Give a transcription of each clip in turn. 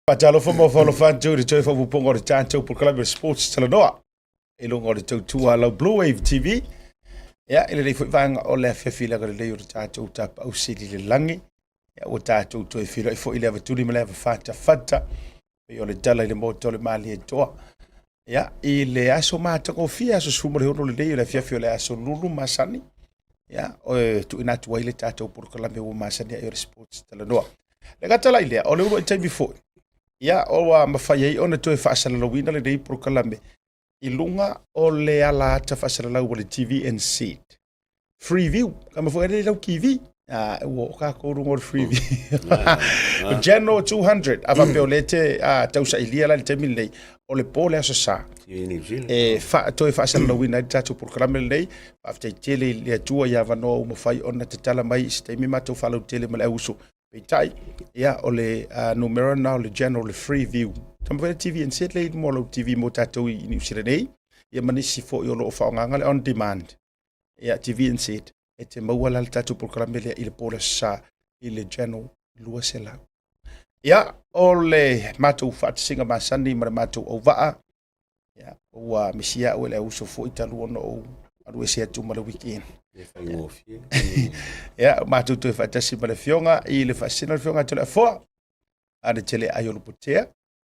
Faatalofa ma faalofa atu i le toe faaopoopoga o le tatou polokalame o Sports Talanoa i luga o le tautua a lau Blue Wave TV. Ia, i lenei foi vaega o le afiafi le agalelei o le tatou tapaau sili le lagi. Ia, ua tatou toe feiloai foi i le avatuli ma le avafatafata pei o le tala i le moto o le Malietoa. Ia, i le aso matagofie, aso 16 lenei o le afiafi o le aso Lulu masani, ia, e tuuina atu ai le tatou polokalame ua masani ai o le Sports Talanoa. Le gata la i lea, o le uluai taimi foi, ia, ua mafai ai ona toe faasalalauina lenei polokalame i luga o le ala ata faasalalau o le TVNZ. Free view, kama foi le lau TV. Ah, ua o kākou luga o le free view. General 200, a faapea o lea te tausailia la i le taimi lenei, o le po le aso sa. E fa, toe faasalalauina ai le tatou polokalame lenei. Faafetai tele i le Atua i avanoa ua mafai ona tatala mai i se taimi matou faalautele ma le auuso. Peitai, ia, o le numera na o le General, le free view. Tama foi le TVNZ le mo lau TV mo tatou i Niu Sila nei, ia ma nisi foi o lo o faaaogaina le on demand. Ia, TVNZ, e te maua la le tatou polokalame lea i le po le aso sa i le Channel 200. Ia, o le matou faatasiga masani ma le matou auvaa, ia, ua misia au e le auso foi talu ona ou alu ese atu ma le weekend. E faigofie. Ia, matou toe faatasi ma le afioga i le faasino le afioga Toleafoa, a le tele ai o Lupotea,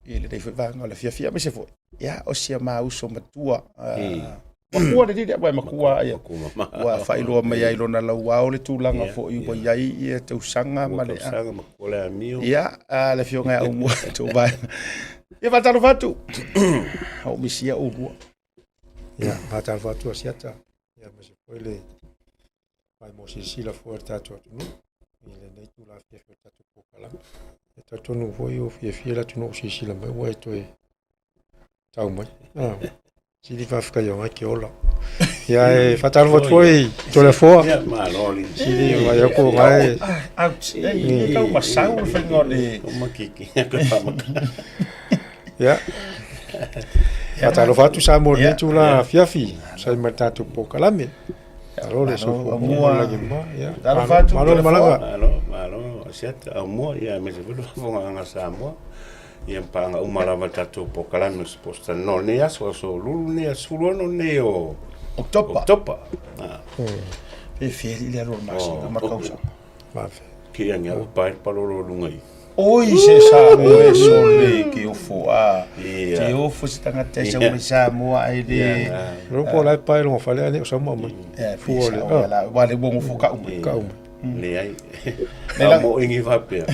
i lenei foi vaega o le afiafi aemaise foi ia o si a ma uso matua makua le lili ua makua ia ua faailoa mai ai lona lauao le tulaga foi ua i ai ia tausaga ma le tausaga makua le amio ia le afioga ia Aumua tou vaega ia faatalofa atu o misia oulua. Ia faatalofa atu Asiata ia aemaise foi le Mai mo silasila foi a le tatou atunuu i lenei itula afiafi o le tatou polokalame. E talitonu foi ua fiafia le atunuu silasila mai ua e toe tau mai. Ah, sili faafetai o ngai ke ola. Ia e faatalofa atu foi Toleafoa. Ia, malo li. Sili mai aku ngai. Ouch, e tau masau le faiga o le O makiki. Ko whamaka. Ia. Faatalofa atu Samoa i lenei itula afiafi, sai ma le tatou polokalame. Malo le soifua maua ma le lagi mama. Ia. Talofa atu, Malo le malaga. Malo, malo, Asiata, Aumua, ia, aemaise foi le faafofogaaga Samoa. Ia, ma paaga uma lava i le tatou polokalame o Sports Talanoa i lenei aso, aso Lulu lenei, aso 16 lenei o Oketopa. Oketopa. Ah, Fefe le alu o le masina ma le tausaga. Faafetai. Ke angi au pae le palolo lunga i. Oi se sa oe sole ke ofo a. Ia. Te ofo se tagata e sau mai Samoa ai le. Lo po lai pae longa fale ane o sau mai. Eh, Fua le. o la wa le wongo fo ka umai. Ka umai. Leai. Le la- A mo ingi faapea.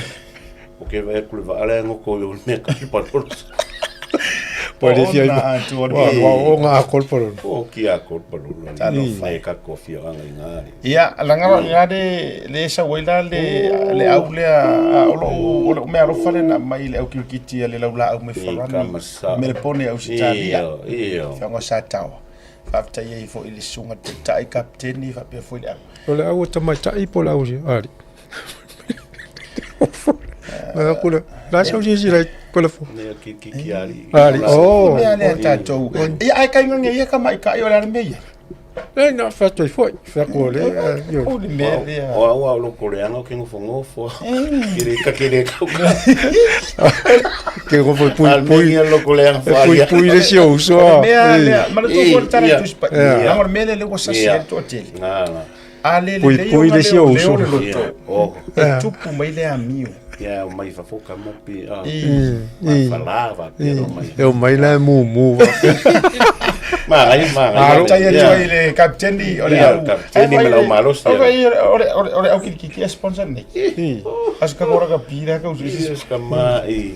O ke vai ku le va ale ngo ko yo me ka le palolo. Po le fia Ona atu o Wa le. wa o nga kol polo. O ki a ko palolo. Talofa. Ne ka ko fia anga i ngā. Ia, laga la ina le le sau ai la le le au lea o lou o lou meaalofa lea na aumai i le au kirikiti a le laulaau mai Farani Melepone Ausetalia Afioga o Sataoa. Faafetai ai foi i le susuga taitai kapeteni faapea foi le au. O le au a tamaitai po o le au alii? Aku le, la sau silasila i Toleafoa. Mea kirikiti alii. Alii, oh. Mea lea tatou. Ia, ae kainga ia tamaitai o le a le mea ia? E na whatoi foi, whako le, yo. O le mea lea. O au au loko le anga o ke ngofo ngofo. Kere ka kere ka. Ke ngofo pui pui. Almenia loko le anga Pui pui le si o uso. O le mea lea, manatua foi le tala i Tusi Paia. Leaga o le mea lea lea ua sasi ai le toatele. A le Pui lelei pui ona le si o leo uso. le loto, e tupu mai le amio. Ia, o mai fafo ka mo pi. I. Ma fala va pi o mai. E o mai la mu mu va. Ma ai ma ai. Tai atu ai le kapiteni o le au. Kapiteni ma lau malosi. O le o le o le au kirikiti e sponsor nei. Aso ka kora ka pira ka usu. Is ka ma i.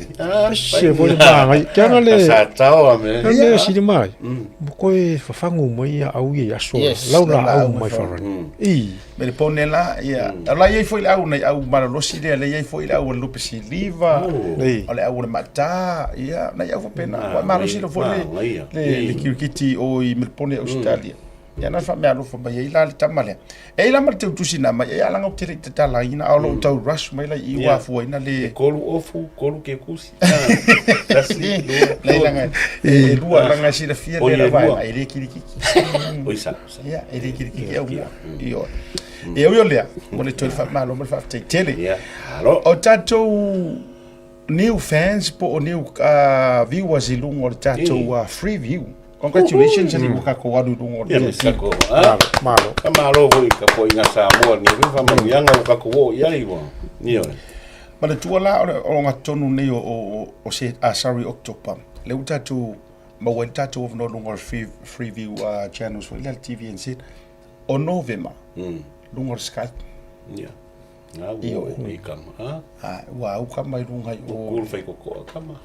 Se foi ma ngai. Kia na le. Sa tau a me. Le sili mai. Mo koe fafangu mai ia au ia aso. Lau la au mai farani. I. Me le pone la, ia, o la i ai foi le au nei au malolosi lea, le i ai foi le au o le lupe siliva, o le au o le maata, ia, nai au faapena, ua malosi lo foi le, le, le kirikiti o i Melpone Ausetalia. Ia na faameaalofa mai ai la le tama lea. E ai la ma le teutusi na mai, e alaga ou te le i tatalaina, a o lou tau rush mai la i ua afuaina le... E kolu ofu, kolu ke kusi. Tasi, lua, Nei langa, e lua langa e silafia Oi, lea e lava, lua. e le kirikiki. Oi sa, sa. Ia, e le kirikiki au mua. Ioe. Ia ui o lea, mo le toe faamalo ma le faafetai tele. Ia, malo. O tatou New fans po o new viewers i luga o le tatou free view. Congratulations alii ua tatou alu i luga o le Ia me sako. Ah, Malo. Ka malo foi ka po inga Samoa ni foi fa manuianga ua tatou oo i ai ua. Ioe. Manatua la o le ogatotonu nei o, o, o, se, ah, sorry, October. Lea ua tatou maua ai le tatou avanoa i luga o le free, free view channels foi lea le TVNZ. O Novema, luga o le Skype. Ia. Ngā ua o i kama. Ha? Ah, ua au kama i luga i o. Kul whai kokoa kama.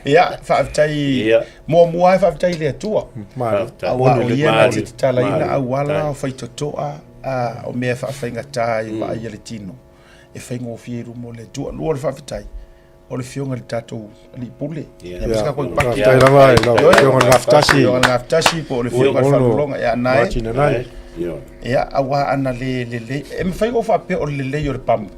Ia, faafetai. Ia. Muamua ai faafetai i le Atua. Malo. Aua o ia na te tatalaina Malu. auala o faitotoa o mea e faafaigata i vaai a le tino e faigofie i luma o le Atua. Lua o le faafetai, o le afioga i le tatou alii pule. Ia. Ia, ma se tatou ipaki. Faafetai lava i lau Afioga i le Gafatasi. Afioga i le Gafatasi po o le afioga i le Faalologa ia na e. Martin Anai. Ia. Ia, aua ana le lelei. E mafai ona ou faapea o le lelei o le pamu.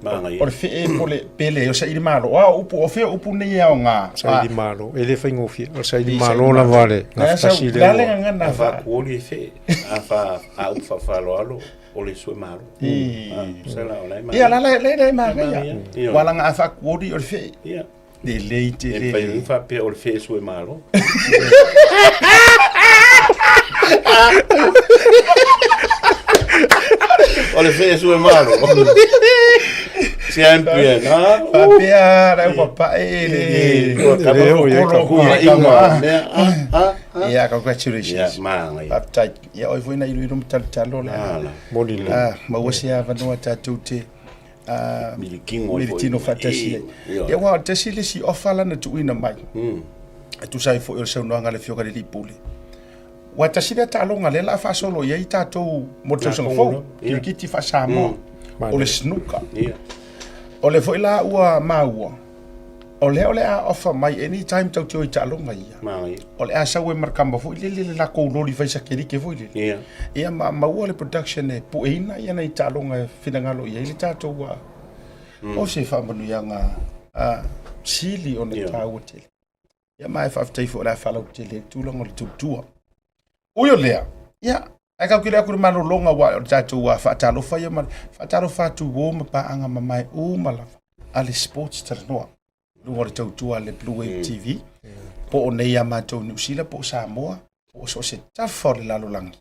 Manaia. O le fee po le pele o saili malo. A o upu, o fea upu nei e aoga? Saili malo. E le faigofie. O le saili malo lava le Gafatasi lea. lea. Le gagana A fa. faakuoli e fee, a fa a upu faafaloalo o le sue malo. Ah, sala o lai Ia, la la le le manaia. Ia. Ua langa a faakuoli o le fee. Ia. Lelei te E pai le. un faapea o le fee sue malo. O le fee sue malo. Si a bien, ah. Faapea la ua pae le. Le o ia ka Kuma inga mea ah ah ah. Ia, congratulations. Ia, manaia. Faafetai. Ia, oi foi na iloilo ma talotalo le. Ala. Moni le. Ah, maua se avanoa tatou te Milikino ai foi. milikino faatasi ai. Ia. Ia, aua o le tasi le isi ofa la na tuuina mai. E tusa ai foi o le saunoaga a le Afioga i le Alii Pule. Ua tasi lea taaloga lea o le a faasolo i ai tatou mo le tausaga fou, kirikiti faa-Samoa, o le snooker. Ia. O lea foi la ua maua, o lea o le a ofa mai anytime tatou te o i taaloga ia. Manaia. O le a sau ai ma le kama foi lele le lakou loli fai sakelike foi lele. Ia. Ia ma maua le production e pueina ia nai taaloga e finagalo i ai le tatou o se faamanuiaga sili ona taua tele. Ia ma e faafetai foi o le a faalautele ai le tulaga o le tautua. Ui o lea, ia, ae tatou te le aku i le malologa aua o le tatou faatalofa ia ma le faatalofa atu uo ma paaga mamae uma lava a le Sports Talanoa. Luga o le tautua a le Blue Wave TV, po o nei ia matou i Niu Sila, po o Samoa, po o so o se tafa o le lalolagi.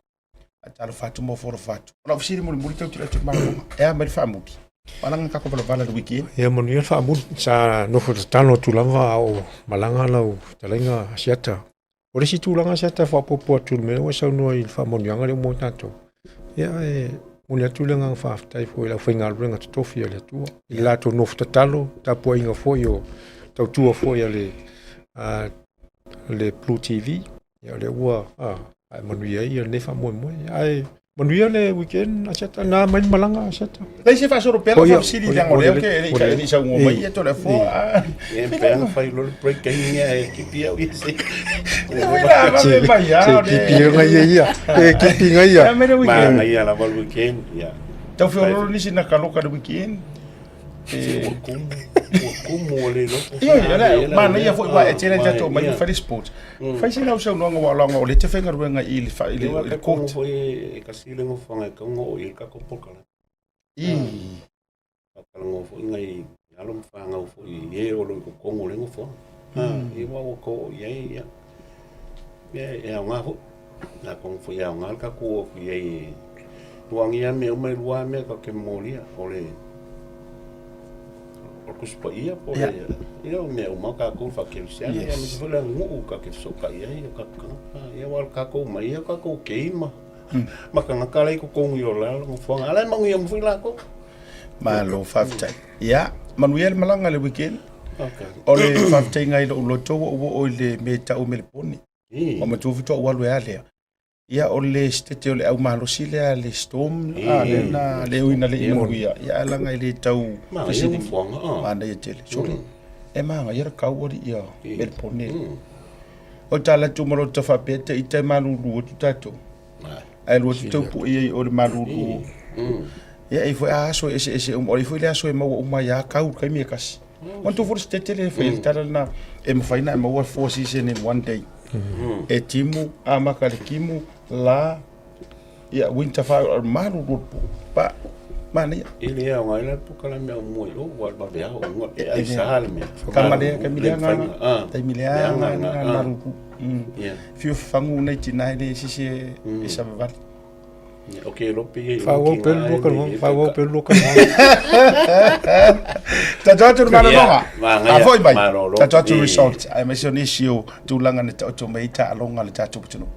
Faatalofa atu ma ofo atu. O lau fesili mulimuli tau tuli atu i le malologa, e a mai le faamuli? Malaga kako valavala le weekend. Ia manuia le faamuli. Sa nofo tatalo atu lava a o malaga lau fetalaiga Asiata. O le isi tulaga Asiata e faaopoopo atu i le mea ua e saunoa i le faamanuiaga lea ua maua tatou. Ia e momoli atu le agaga faafetai foi i le aufaigaluega totofi a le Atua i le latou nofo tatalo, tapuaiga foi o tautua foi a le le Blue TV. Ia o lea ua ae manuia ai lenei faamoemoe. Ae manuia le weekend Asiata, na mai le malaga Asiata. Leai se faasolo pea lau faafesili leaga o lea ou te e le i saunoa mai ia Toleafoa. Ia pe ana fai loa le break ai ia e kipi au ia se. Se mai Se kipi ngai ia ia. E kipi ngai ia. Manaia lava le weekend. Ia. Tau feololo nisi na kaloka le weekend. Ua kumu, ua kumu o le loto. Ioe, o le manaia foi aua e tele ai tatou mai fai le sport. Fai sina au saunoaga aua leaga o lea e te faigaluega i le i le court. Foi e kasi le nofoaga e tau ona oo i ai le tatou polokalame. Faatalagoa foi nai alo ma fanau foi i e o lo o i totonu o le nofoaga. Ia aua ua tau oo i ai ia. Ia e aoga foi. Atonu foi e aoga le tatou oo atu i ai e tuagia mea uma e lua lava mea tatou te momolia o le o le Tusi Paia po o le ia o mea uma tatou faakerisiano ia aemaise foi le aganuu tatou te fesootai ai o tatou tagata ia aua o le tatou omai ia o tatou kei ma ma tagata la e i totonu i o la nofoaga a o la e manuia uma foi latou. Malo faafetai. Ia, manuia le malaga i le weekend. O le faafetaiga i lou loto ua ou oo i le mea e tau o Melepone. Ua matua faatoa ou alu e a lea. Ia o le sitete o le au malosi lea le storm a lea na le ui na le i manuia. Ia ae leaga e le tau fesiligia. Manaia tele. Sole, e manaia le kau alii ia Melepone. O tala atu ma lota faapea te ita e malulu atu tatou. Ae alu atu tau pue ai o le malulu. Ia e foi a aso eseese uma. O le foi le aso e maua uma ai a kau i le taimi e tasi. Manatua foi le sitete lea e fai ai le tala lena e mafai ona e maua four season in one day. E timu, amata i le timu, la, ia winter fa, malulu le po. Pa. Manaia. E le aoga ai la le polokalame aumua i o, ua vaveao uga e aisa le mea. Tama lea, taimi lea nga, taimi lea nga nga maruku. Fiu fagu nei tina e le sisi e savavali. Ok, lope ye. Faaauau pea le lua kalua, faaauau pea le lua kalua. Tatou atu le malologa. A foi mai. Tatou atu result. Aemaise o nisi o tulaga na taoto mai ai taaloga a le tatou atunuu.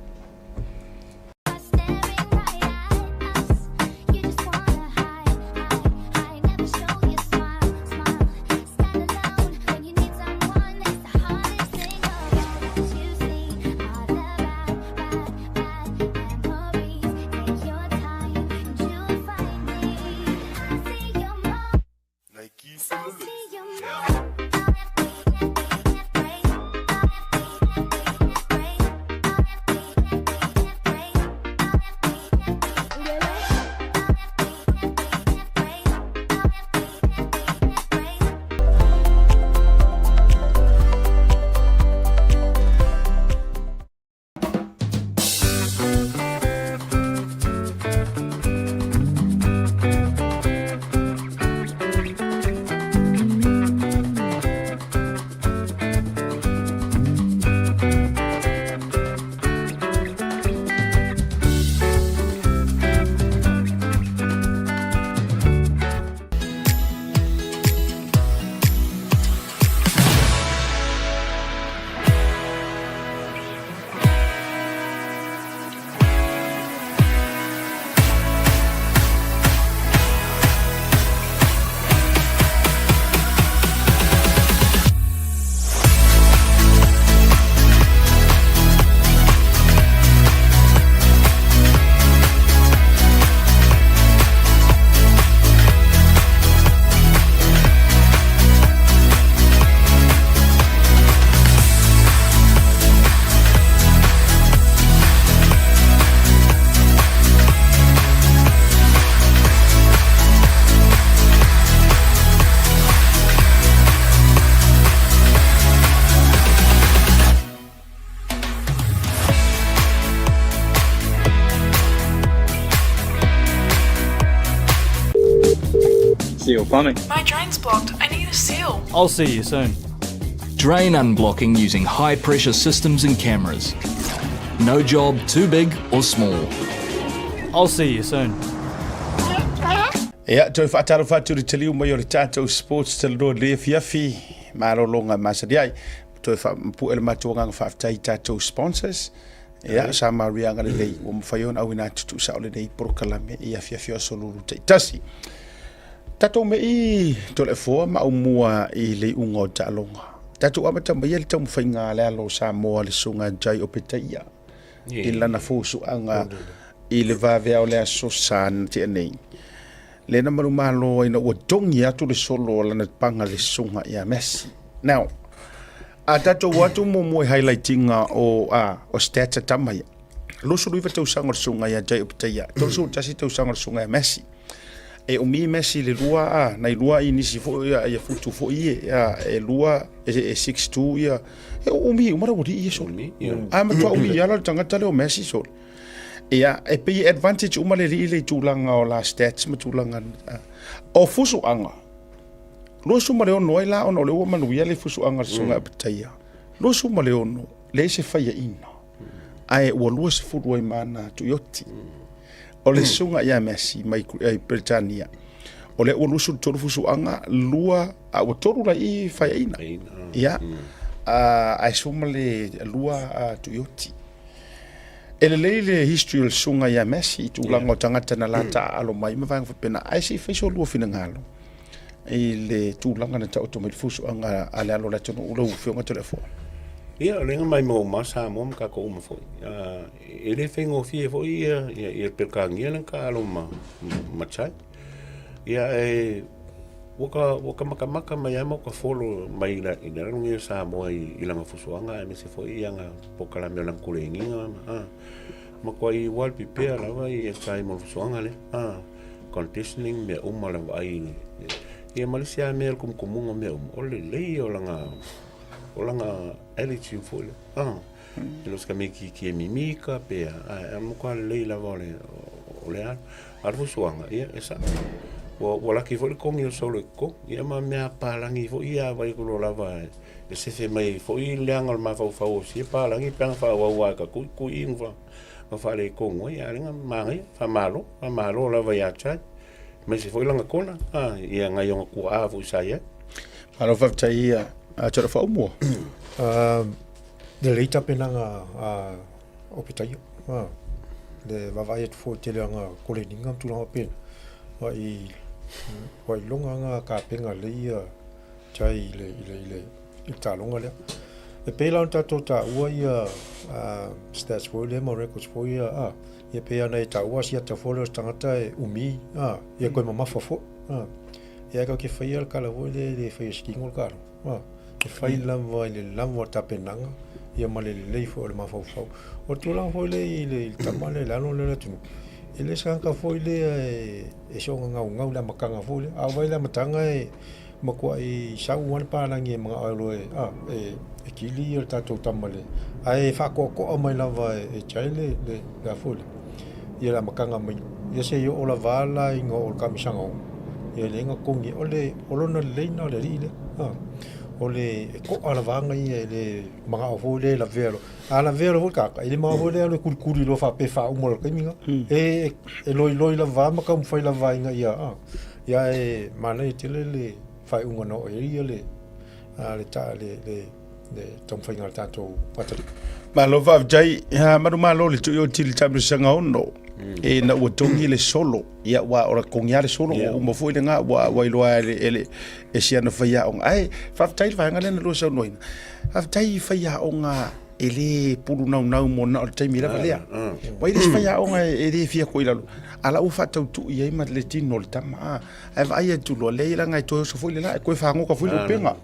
Seal Plumbing. My drain's blocked. I need a seal. I'll see you soon. Drain unblocking using high pressure systems and cameras. No job too big or small. I'll see you soon. Ia, toe faatalofa atu i le taliu mai o le tatou Sports Talanoa i lenei afiafi, malologa masani ai. Toe faamapue le matou agaga faafetai i tatou sponsors. Ia, sa Maria agalelei ua mafai ona auina atu tuusao lenei polokalame i afiafi o aso lulu taitasi. Tatou mei Toleafoa ma aumua i le iuga o taaloga. Tatou amata mai le taumafaiga a le alo o Samoa le Susuga Jai Opetaia i lana fusuaga i le vaveao o le aso Sa na tea nei. Lea na manumalo ai na ua togi atu le solo a lana paga le Susuga ia Messi. Now, a tatou o atu muamua i highlightinga o, a, o stats a tama ia. 29 tausaga o le Susuga ia Jai Opetaia, 31 tausaga o le Susuga ia Messi. E umi Messi le lua a, nai lua i nisi foi ia, ia futu foi e, a, e lua, e, e 6'2 ia. E umi uma le ia solo. A matua umi ia la le tagata lea o Messi solo. Ia, e pei e advantage uma le alii le i tulaga o la stats ma tulaga o fusuaga. 26 ai la ona o lea ua manuia le fusuaga a le Susuga ia Petaia. 26, leai se faiaina, ae ua 20 ai ma ana tuioti. O le Susuga ia Messi mai Peretania, o lea ua 23 fusuaga, lua, a ua tolu la i faiaina. Ia, ae suma le lua tuioti. E lelei le history o le susuga ia Messi i tulaga o tagata na la taaalo mai ma vaega faapena, ae se i fai so lua finagalo i le tulaga na taoto mai le fusuaga a le alo o le atunuu lau Afioga Toleafoa. Ia, o lea mai mau ma Samoa ma tatou uma foi. E le faigofie foi ia ia Peretania le taalo ma ma China. Ia e Ua ka, ua ka makamaka mai lava ma ua ka folo mai i le lalo nei o Samoa i, i lana fusuaga aemaise foi i ana polokalame o lana koleniga ma, a, matuai ua le pipea lava i tai mo le fusuaga lea, a, conditioning mea uma lava ai, ia ma le isi lava mea o le kumukumuga o mea uma, o le lelei ia o lana, o lana attitude foi lea, a, e le o se tamaitiiti e mimika pe a, ae matua lelei lava o le, o le alu. A o le fusuaga, ia, e sao. Ua, ua laki foi le kogi o solo i totonu. Ia ma mea palagi foi ia vai kulo lava e sefe mai foi le leaga o le mafaufau o sia palagi pe ana faaauau lava e tatuitui ma ma faaletonu ai, a o lea na manaia, faamalo, faamalo lava ia Chad, aemaise foi lana kona, a, ia nai ona tuaa foi sa i ai. Malo faafetai ia a Tara Faumua. Lelei tapenaga a Opetaia. Le vaavaai atu foi i le tele o ana koleniga ma tulaga faapena. Ua i ua iloga ana kapega lelei ia Jai i le i le i le i le taaloga lea. E pei la ona tatou taua ia stats foi lea ma records foi ia a ia pei ona e taua siata foi lea o se tagata e umi a ia toe mamafa foi a. Ia tatou te faia le tala foi lea e le faia e se tino le taaloga a. E fai lava i le lava o le tapenaga ia ma le lelei foi o le mafaufau. O le tulaga foi lea i le tama lea, le alo lea o Leatinuu, e le o se tagata foi lea e soona gaugau i le amataga foi lea. A oo mai i le amataga e matuai sau lava le palagi e manao loa e kili le tatou tama ae faatoatoa mai lava e Jai le a foi lea, ia le amataga mai ia seia oo lava la ina oo i le taamisaga ia lea na togi o le o lona lelei lena o le alii lea o le e to'a lava aga ia e le mana'o foi lea e lavea loa. A lavea loa foi le tagata, e le mana'o foi lea e alu e kulikuli loa faapea e faauma loa i le taimi lena. E loiloi lava ma taumafai lava ina ia ia ae manaia tele le faaiuga na oo i ai ia le le le le taumafaiga a le tatou atalii. Malo faafetai, manumalo le tui o tili taamilosaga ono ina ua togi le solo. Ia ua o le togi lava le solo ua uma foi lena ua ua iloa e le e le e si ana faiaoga. Ae faafetai i le vaega lea na lua saunoaina. Faafetai i faiaoga e le pulu naunau mo na o le taimi lava lea. Ua i ai le isi faiaoga e le fia ko'i i lalo, a la ua faatautu'i ai ma le tino o le tama a. Ae vaai atu loa, leai leaga e toe oso foi le la, e toe fagota foi le upega.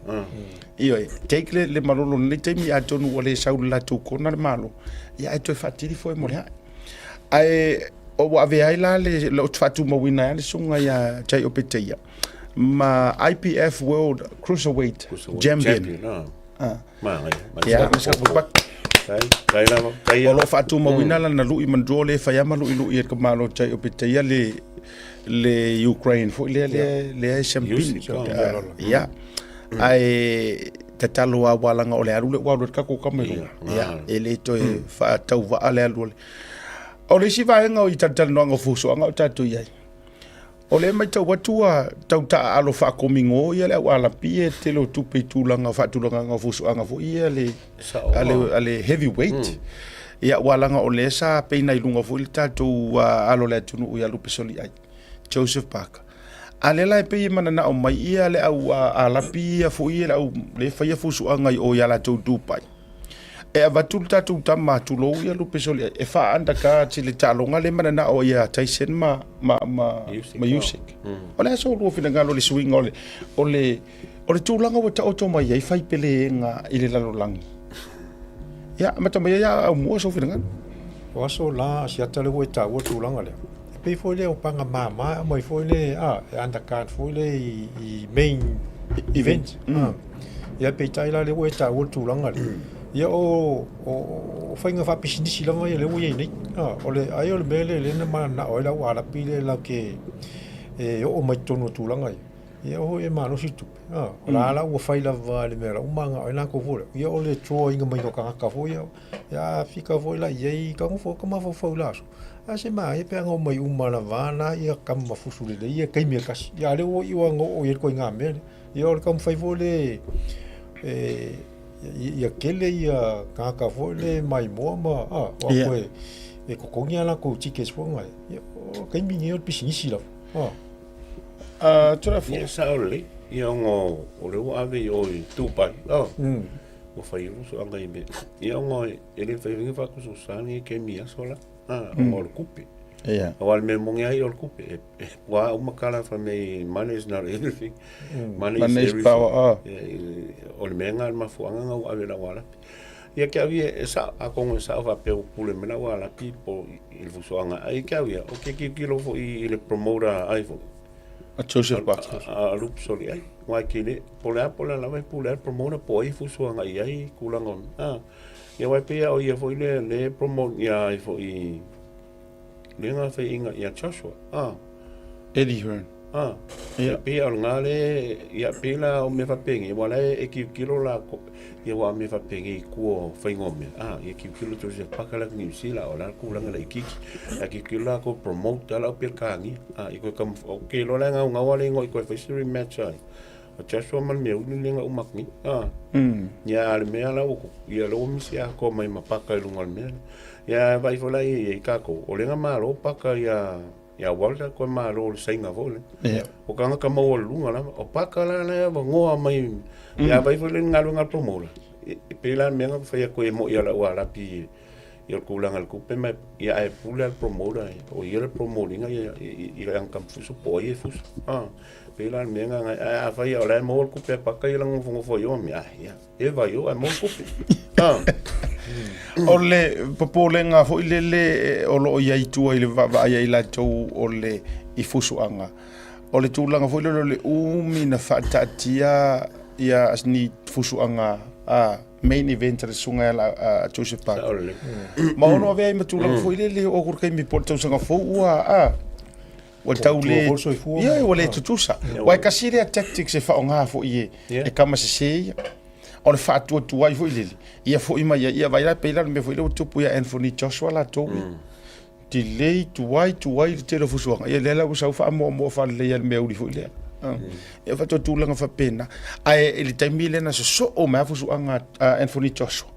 Ioe, take le, le malolo i lenei taimi atonu ua le sau i le latou kona le malo, ia ae toe faatili foi mo le ae. Ae ua avea ai la le ou te faatumauina ai le susuga ia Jai Opetaia ma IPF World Cruiserweight Champion. Ah. Ia, o lo o faatumauina lana lui manatua o lea e fai lava ma luilui e le tamaloa Jai Opetaia le le Ukraine foi lea lea lea e siampini. Ia. Ae tatalo lava aua leaga o le alu lea ua alu ai le tatou tama i luga. Ia, e le toe faatauvaa le alu o le. O le isi vaega o i talatalanoaga o fuafuaga o tatou i ai, o lea e matau atu ua tau taaalo faakomigo ia le au alapi e tele o tupe i tulaga o faatulagaga o fuafuaga foi ia le a le heavyweight. Ia aua leaga o lea sa peina i luga foi le tatou alo o le atunuu ia Lupe Soliai. Joseph Parker. A lea la e pei e mananao mai ia le au alapi ia foi ia le au le faia fusuaga i o ia latou Dubai. E avatu le tatou tama tulou ia Lupe Soliai e faa undercard i le taaloga le mananao ia Tyson ma ma ma ma Usyk. O le a so lua finagalo i le suiga o le o le o le tulaga ua taoto mai ai fai peleega i le lalolagi. Ia amata mai ai ia Aumua sou finagalo. O aso la Asiata lea ua e taua le tulaga lea. E pei foi lea o paga mama e aumai foi le a e undercard foi lea i, i main event. Mm. Ia peitai la lea ua e taua le tulaga lea. Ia o, o, o faiga faapisinisi lava ia lea ua i ai nei. A, o le, ai o le mea lea lea na mananao ai lau alapi lea latou te e oo mai totonu o tulaga ia. Ia o e malosi le tupe. A, o la la ua fai lava le mea la ua mananao ai latou foi lea. Ia o le draw ina mai o tagata foi ia. Ia a fika foi la i ai ka nofo ka mafaufau i la aso. A se manaia pe ana omai uma lava la ia kama ma fusu lelei ia taimi e tasi. Ia a o lea ua iu lava ina oo i ai le ituaiga mea lea. Ia o le taumafai foi lea e ia tele ia tagata foi lea e maimoa ma a o a koe e totogi a latou tickets foi na ia o le taimi lenei o le pisinisi lava. A. Ia sao lelei. Ia ona o lea ua ave i o i Dubai. Ua fai ai fuafuaga i mea. Ia ona e le mafai foi ona faatusatusa lenei taimi i aso la, ona o le tupe. Aua o le mea moni lava ia o le tupe. E puaa uma tala fai mai money is not everything. Money is everything. O le mea lena o le mafuaaga lena ua ave i lau alapi. Ia te au ia, e sao, atonu e sao faapea ua pule mai lau alapi po i le fuafuaga. Ae ia te au ia, ou te tilotilo foi i le promoter ai foi. A Joseph Parker. A Lupe Soliai. Aua e tele, po o le a po o le a lava e pule ai le promoter po o ai e fusu agai i ai tulaga o a. Ia aua e pei lava o ia foi lea lea e promote ia ai foi lea na faiaina ia Joshua. A. Eddie Hearn. Ia. Pei o lena le, ia pei la o mea faapenei, aua o la e tilotilo latou, ia aua o mea faapenei i tua o faiga o mea, a, ia tilotilo Joseph Parker la Niu Sila, o le a le tulaga laitiiti, ae tilotilo latou e promote lava le au Peretania, a, ia toe taumafai, ou te iloa la e naunau lava le igoa i toe fai se rematch a Joshua ma le meauli lea na uma atu nei, a. Ia a o le mea la ua tupu, ia o lea ua misi atoa mai ma Parker i luga o le mea lea. Ia ae vaai foi la i ai tatou, o lea na malo Parker ia Ia Walter koe malo le saina foi le. Yeah. O tagata maualuluga lava. O Parker la la e avanoa mai. Ia vaai foi le galuega a le promoter. E pei la le mea na fai atu e moi a lau Arapi i le tulaga i le tupe ma ia ae pule lava le promoter o ia le promote ina ia i lana tamafuso po o ai e fuso. Ah, pei la le mea na ae afai o la e maua le tupe a Parker ia la nofonofo ai o mea ia. E vai o ae maua le tupe. Ah. O le popolega foi lele o lo o i ai i tua i le vaavaai ai latou o le i fusuaga. O le tulaga foi lele o le umi na faataatia ia ni fusuaga a main event a le susuga ia Joseph Parker. Ma ono avea ai ma tulaga foi lele o le taimi po o le tausaga fou ua a ua tau le ia ua le tutusa. Aua e tasi lea tactics e faaaoga foi e tama sese ia. O le faatuatuai foi lele, ia foi mai ai, ia vaai la pei la le mea foi lea ua tupu ia Anthony Joshua latou ia. Delay, tuai, tuai le tele o fusuaga. Ia lea la ua sau faamoamoa faalelei le meauli foi lea. Ia faatoa tulaga faapena. Ae i le taimi lea na sosoo mai lava fusuaga a Anthony Joshua.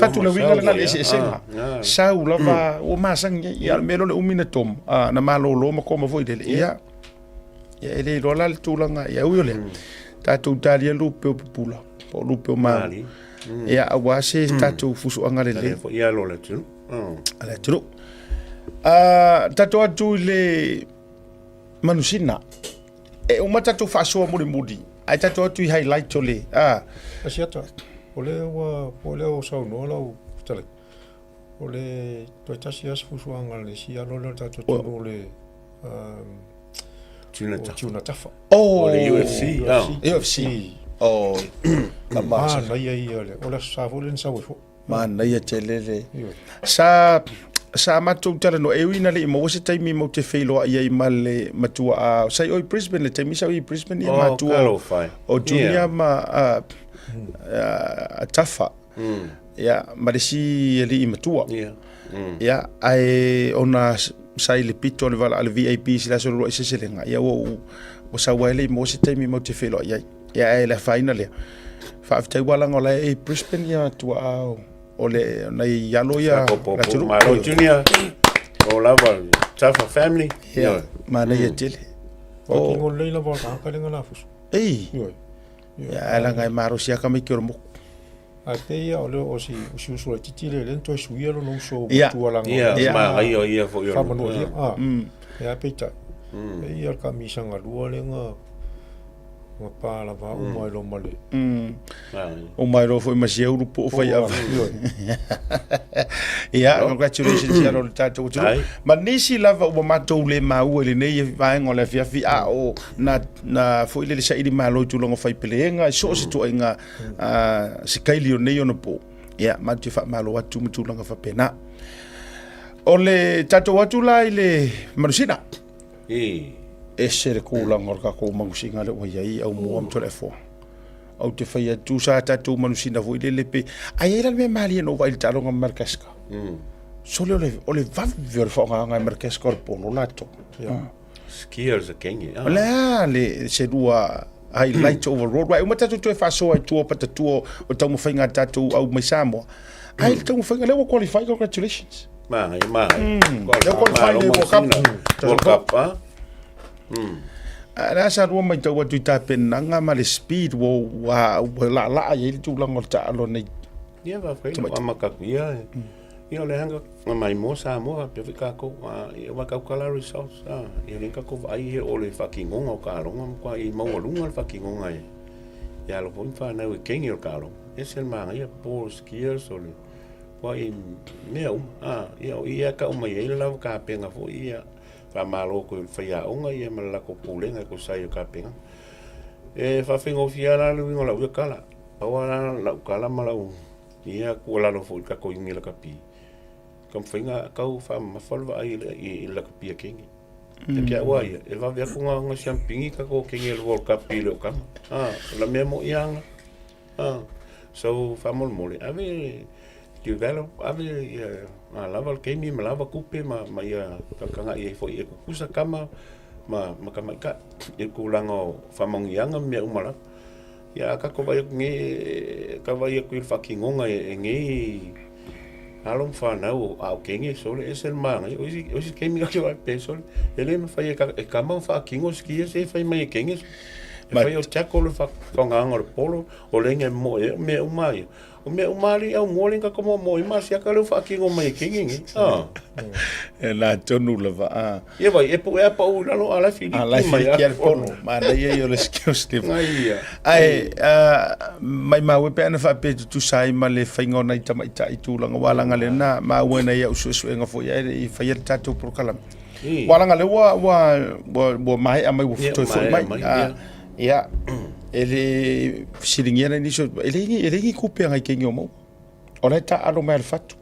Fatu le uiga lena le eseesega. Sau lava ua masani ai. Ia o le mea lea o le umi na tomo, na malolo ma koma foi lele. Ia, ia e le iloa la le tulaga. Ia ui o lea, tatou talia lupe o pupula, po o lupe o malu. Ia aua se tatou fusuaga lelei. Ia alo le atunuu. A le atunuu. Tatou atu i le manusina. E uma tatou faasoa mulimuli, ae tatou atu i highlight o le a. Asiata, o lea ua, po o lea ua saunoa lau fetalai, o le toe tasi lava se fuafuaga a le isi alo lea o le tatou atunuu o le Tuna Tafa. Oh, o le UFC. UFC. Oh, manaia ia o le, o le aso sa foi lea na sau ai foi. Manaia tele le. Sa sa matou talanoa e ui ina le i maua se taimi matou te feiloai ai ma le matua a sa i o i Brisbane le taimi sa i Brisbane ia matua o Junior ma a Tafa ia ma le isi alii matua ia ae ona sa i le pito o le vala a le VIP i le aso uluai seleselega ia ua ua sau ai le i maua se taimi matou te feiloai ai. Ia ae le afaina lea. Faafetai ua laga o la e i Brisbane ia tuaa o le nai alo ia atunuu. Malo Junior. O lava Tafa family. Ia manaia tele. O kingo lelei lava o le tagata lea na lafusu. Ei. Ia ae laga e malosi lava tamaiti o le moku. Ae pei ia o le o si o si uso laitiiti lea lea na toe suia lona uso matua laga Ia, manaia ia foi o le faamanualia. Ah. Ia peitai. Pei ia le kamisaga lua lea na Ua pa lava uma ai loa ma le. Uma ai loa foi ma si ulu po o fai ava. Ia, congratulations ia lo tatou atunuu. Ma nisi lava ua matou le maua i lenei vaega o le afiafi a o na na foi lele saili malo i tulaga o faipeleega i so o se tuaiga se kaili o nei ona po. Ia, matou te faamalo atu ma tulaga faapena. O le tatou atu la i le manusina. Ese le kulaga o le tatou manusina lea ua i ai Aumua ma Toleafoa. Ou te fai atu sa tatou manusina foi lele pe ai ai la le mea malie na ou vaai i le taaloga ma Madagascar. Sole o le o le vave o le faaaogaina e Madagascar o le polo latou. Skills a kenge. O le a le se lua highlight overall. Uae uma tatou toe faasoa i tua o patatua o taumafaiga a tatou au mai Samoa. Ai le taumafaiga lea ua qualify, congratulations. Magai, magai. Lea ua qualify le World Cup. World Cup, ah. A la sa lua matau atu i tapenaga ma le speed ua ua ua laalaa i ai le tulaga o le taalo nei. Ia faafetai ua amata atu ia. Ia o le aga na mai mo Samoa faapea foi tatou a ia ua tautala results a ia lea tatou vaai ia o le faatinoga o taaloga matua i maualuga le faatinoga e e alo foi ma fanau e keni o le taaloga. Ese le manaia ball skills o le matua mea uma a ia o i lea e tau mai ai le lava tapena foi ia faamalo atu i le faiaoga ia ma le latou pulega e tusa ai o tapenaga. E faafaigofie lava la le uiga o lau ia tala, pau lava la lau tala ma lau ia tuualalo foi i le tatou iuni lakapi, taumafaiga tau faamamafa le vaai i le lakapi a Keni. Ia te au a ia, e vave atu nga nga siampingi ka ko kenge le World Cup i le o kama. Ah, o la mea mo ianga. Ah, so faamolemole, ave develop, ave ia nga lava le keimi ma lava kupe ma ma ia tagatagai ai foi e kukusa kama ma ma tamaitai i le tulaga o faamanuiaga ma mea uma lava. Ia a tatou vaai atu nei, e vaai atu i le faatinoga e nei alo ma fanau a o kenge sole ese le manaia. O isi, o isi taimi tatou vaai pea sole, e le mafai e tama ona faatino se kia se fai mai e kenge. E fai o tackle le faaaogaina o le polo, o le ina e moe ai, o mea uma ia. O mea uma lava ia au mua lea na tatou moamoa ai ma asiata lea ua faatino mai e kenge nei. A. E la tonu lava a. Ia vai, e puʻe a pau i lalo, a la e filiki mai. A la e filiki a le polo. Manaia ia o le skills level. Ai ia. Ae, maimau e pe ana faapea e tutusa ai ma le faiga o nai tamaitai i tulaga aua leaga lea na maua ina ia au suesuega foi ae le i faia le tatou polokalame. Aua leaga lea ua ua ua ua maea mai ua toe foi mai. Ia, e le fesiligia nai nisi e leai ni e leai ni tupe a nai teine o maua. O la e taaalo mai lava i le fatu.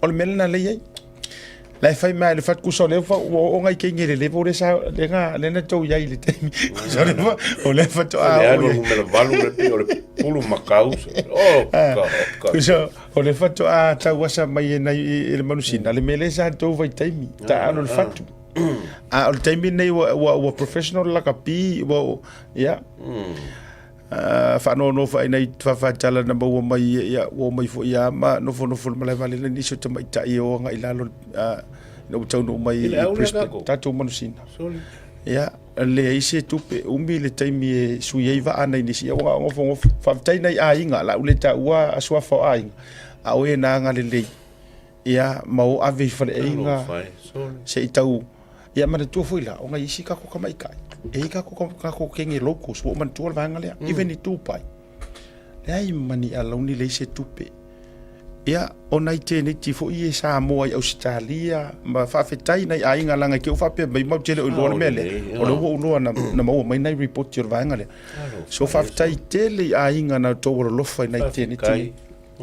O le mea lena lea e i ai. La e fai mai le fatu kusa o lea ua oo nai teine i le level lea sa lea na lea na tou i ai i le taimi. Kusa o lea o lea faatoa oo. Le alu numera 8 le pei o le pulu makau. Oh, ka, ka. Kusa o lea faatoa tauasa mai e nai e le manusina le mea lea sa tou vaitaimi taaalo i le fatu. A o le taimi lenei ua ua ua professional le lakapi ua ia. Faanoanoa foi nai faafatala na maua mai ia ua omai foi lava ma nofonofo i le malae vaalele nisi o tamaitai e o agai i lalo ina ua taunuu mai i Brisbane, tatou manusina. Ia, leai se tupe, umi le taimi e sui ai vaa nai nisi, ia ua nofonofo. Faafetai nai aiga, o le a ou le taua suafa o aiga, a o e na agalelei, ia ma o ave i faleaiga se i tau ia manatua foi la ona isi tatou tamaitai e i tatou tatou kenge locals ua ou manatua le vaega lea even i Dubai leai ma ni alauni leai se tupe ia o nai teneti foi ia Samoa i Ausetalia ma faafetai nai aiga leaga i te i ua faapea mai matou te le o iloa le mea lea o lea ua ou iloa na maua mai nai ripoti o le vaega lea so faafetai tele i aiga na outou alolofa i nai teneti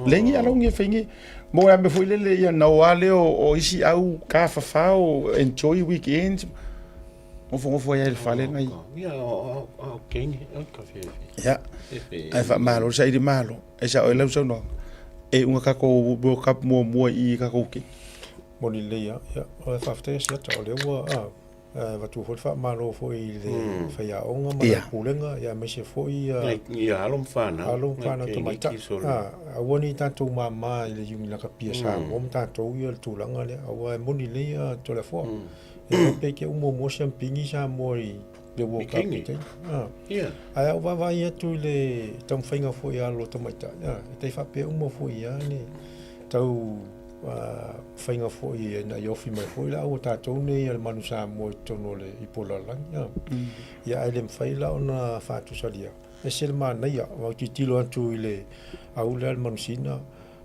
Leai ni alauni e fai nei. Mo le mea foi lele ia na o lava lea o isi au tafafao enjoy weekends nofonofo ai lava i le fale nai. Ia, ae faamalo le saili malo. E sao ai lau saunoaga, e iuga tatou World Cup muamua i i tatou kei. Moni lelei lava. Ia, faafetai Asiata, o lea ua Avatu foi le faamalo foi i le faiaoga ma le Pulega aemaise foi ia alo ma fanau, alo ma fanau tamaitai. Aua ne i tatou mama i le Iuni Lakapi a Samoa ma tatou ia le tulaga lea, aua e moni lelei ia Toleafoa. E faapea ke uma muamua siamupini Samoa i le World Cup i taimi. Ae a ou vaavaai atu i le taumafaiga foi a alo tamaitai, e tai faapea uma foi lava le tau faiga foi ina ia ofi mai foi la ua tatou nei a le manu Samoa i totonu o le ipu o le lalolagi. Ia ae le mafai la ona faatusalia. Ese le manaia, ua ou tilotilo atu i le au lea a le manusina,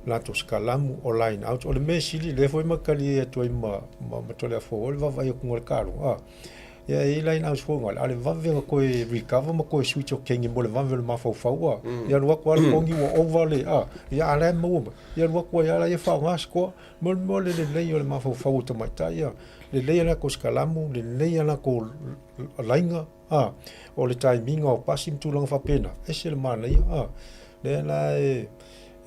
latou sikalamu, o line out. O le mea sili, lea foi ma talie atu ai ma, ma, ma Toleafoa, o le vaavaai atu i le kalo. Ia e i ai line outs foi ngale, a o le vave ona toe recover ma toe switch o kenge mo le vave o le mafaufau a. Ia alu atu lava le pogi ua ova le a, ia a la e maua mai. Ia alu atu ai lava la ia faaaoga score. Mo le mea o le lelei o le mafaufau o tamaitai a, lelei a latou sikalamu, lelei a latou laiga a, o le taimiga o pasi ma tulaga faapena, ese le manaia a. Lea la e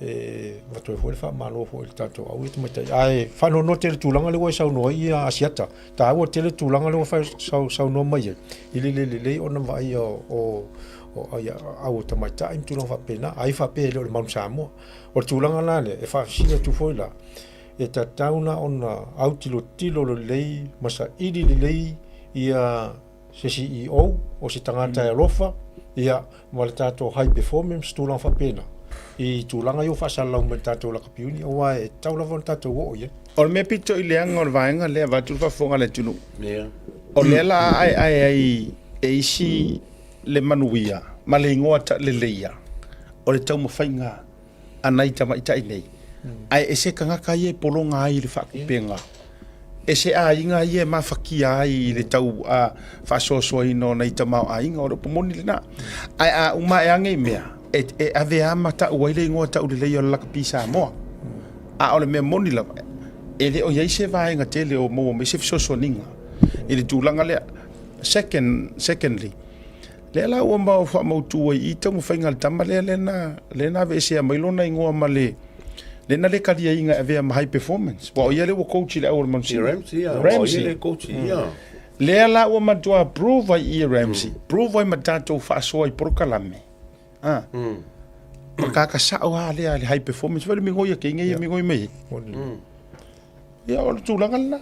e avatu ai foi le faamalo foi i le tatou au ia tamaitai. Ae faanoanoa tele tulaga lea ua e saunoa ai ia Asiata. Taua tele tulaga lea ua saunoa mai ai i le le lelei ona vaaia o ia au tamaitai ma tulaga faapena. Ai faapea e le o le Manu Samoa. O le tulaga la lea e faafesili atu foi la, e tatau la ona autilotilo lelei ma saili lelei ia se CEO o se tagata e alofa ia ma le tatou high performance tulaga faapena i tulaga ia ua faasalalau mai le tatou lakapi uni aua e tatau lava ona tatou oo i ai. O le mea pito i leaga o le vaega lea vaeatu le faafofoga a le atunuu. O lea la aeae ai e isi le manuia ma le igoa tauleleia o le taumafaiga a nai tamaitai nei, ae ese tagata ia e pologa ai i le faatupega, ese aiga ia e mafatia ai i le tau faasoasoaina o nai tamaoaiga, o le upu moni lena. Ae a uma ae lava nei mea, e ave lava ma tau ai le igoa taulelei o le lakapi Samoa. A o le mea moni lava, e le o i ai se vaega tele o maua mai se fesoasoaniga. i le tulaga lea. Second, secondly, lea la ua ma faamautu ai i i taumafaiga a le tama lea lea na lea na aveesea mai lona igoa ma le lea na le kaliaina e avea ma high performance. Aua o ia lea ua coach i le au o le Manusina. Ramsey, ia. Ramsey. O ia lea e coach, ia. Lea la ua matua prove ai i e Ramsey, prove ai ma tatou faasoa i polokalame. A. O le kaka sao lava lea le high performance foi le migoi a keinga ia migoi mai ai. Ia o le tulaga lena.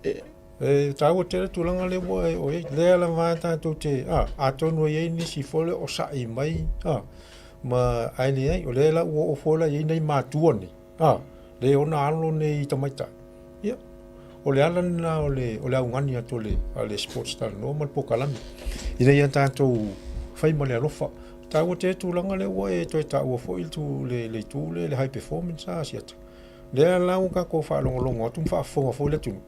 E, E taua tele tulaga lea ua e o i ai. Lea lava tatou te, a, atonu e i ai nisi foi lea o sa'i mai, a, ma ae leai, o lea la ua oo foi la i ai nai matua nei, a, le ona alo nei tamaitai. Ia, o le ala lena o le, o le augani atu o le, a le Sports Talanoa ma le polokalame, ina ia tatou fai ma le alofa. Taua tele tulaga lea ua e toe taua foi le, le, le itu lea, le high performance a Asiata. Lea la ua tatou faalogologo atu ma faafofoga foi le atunuu,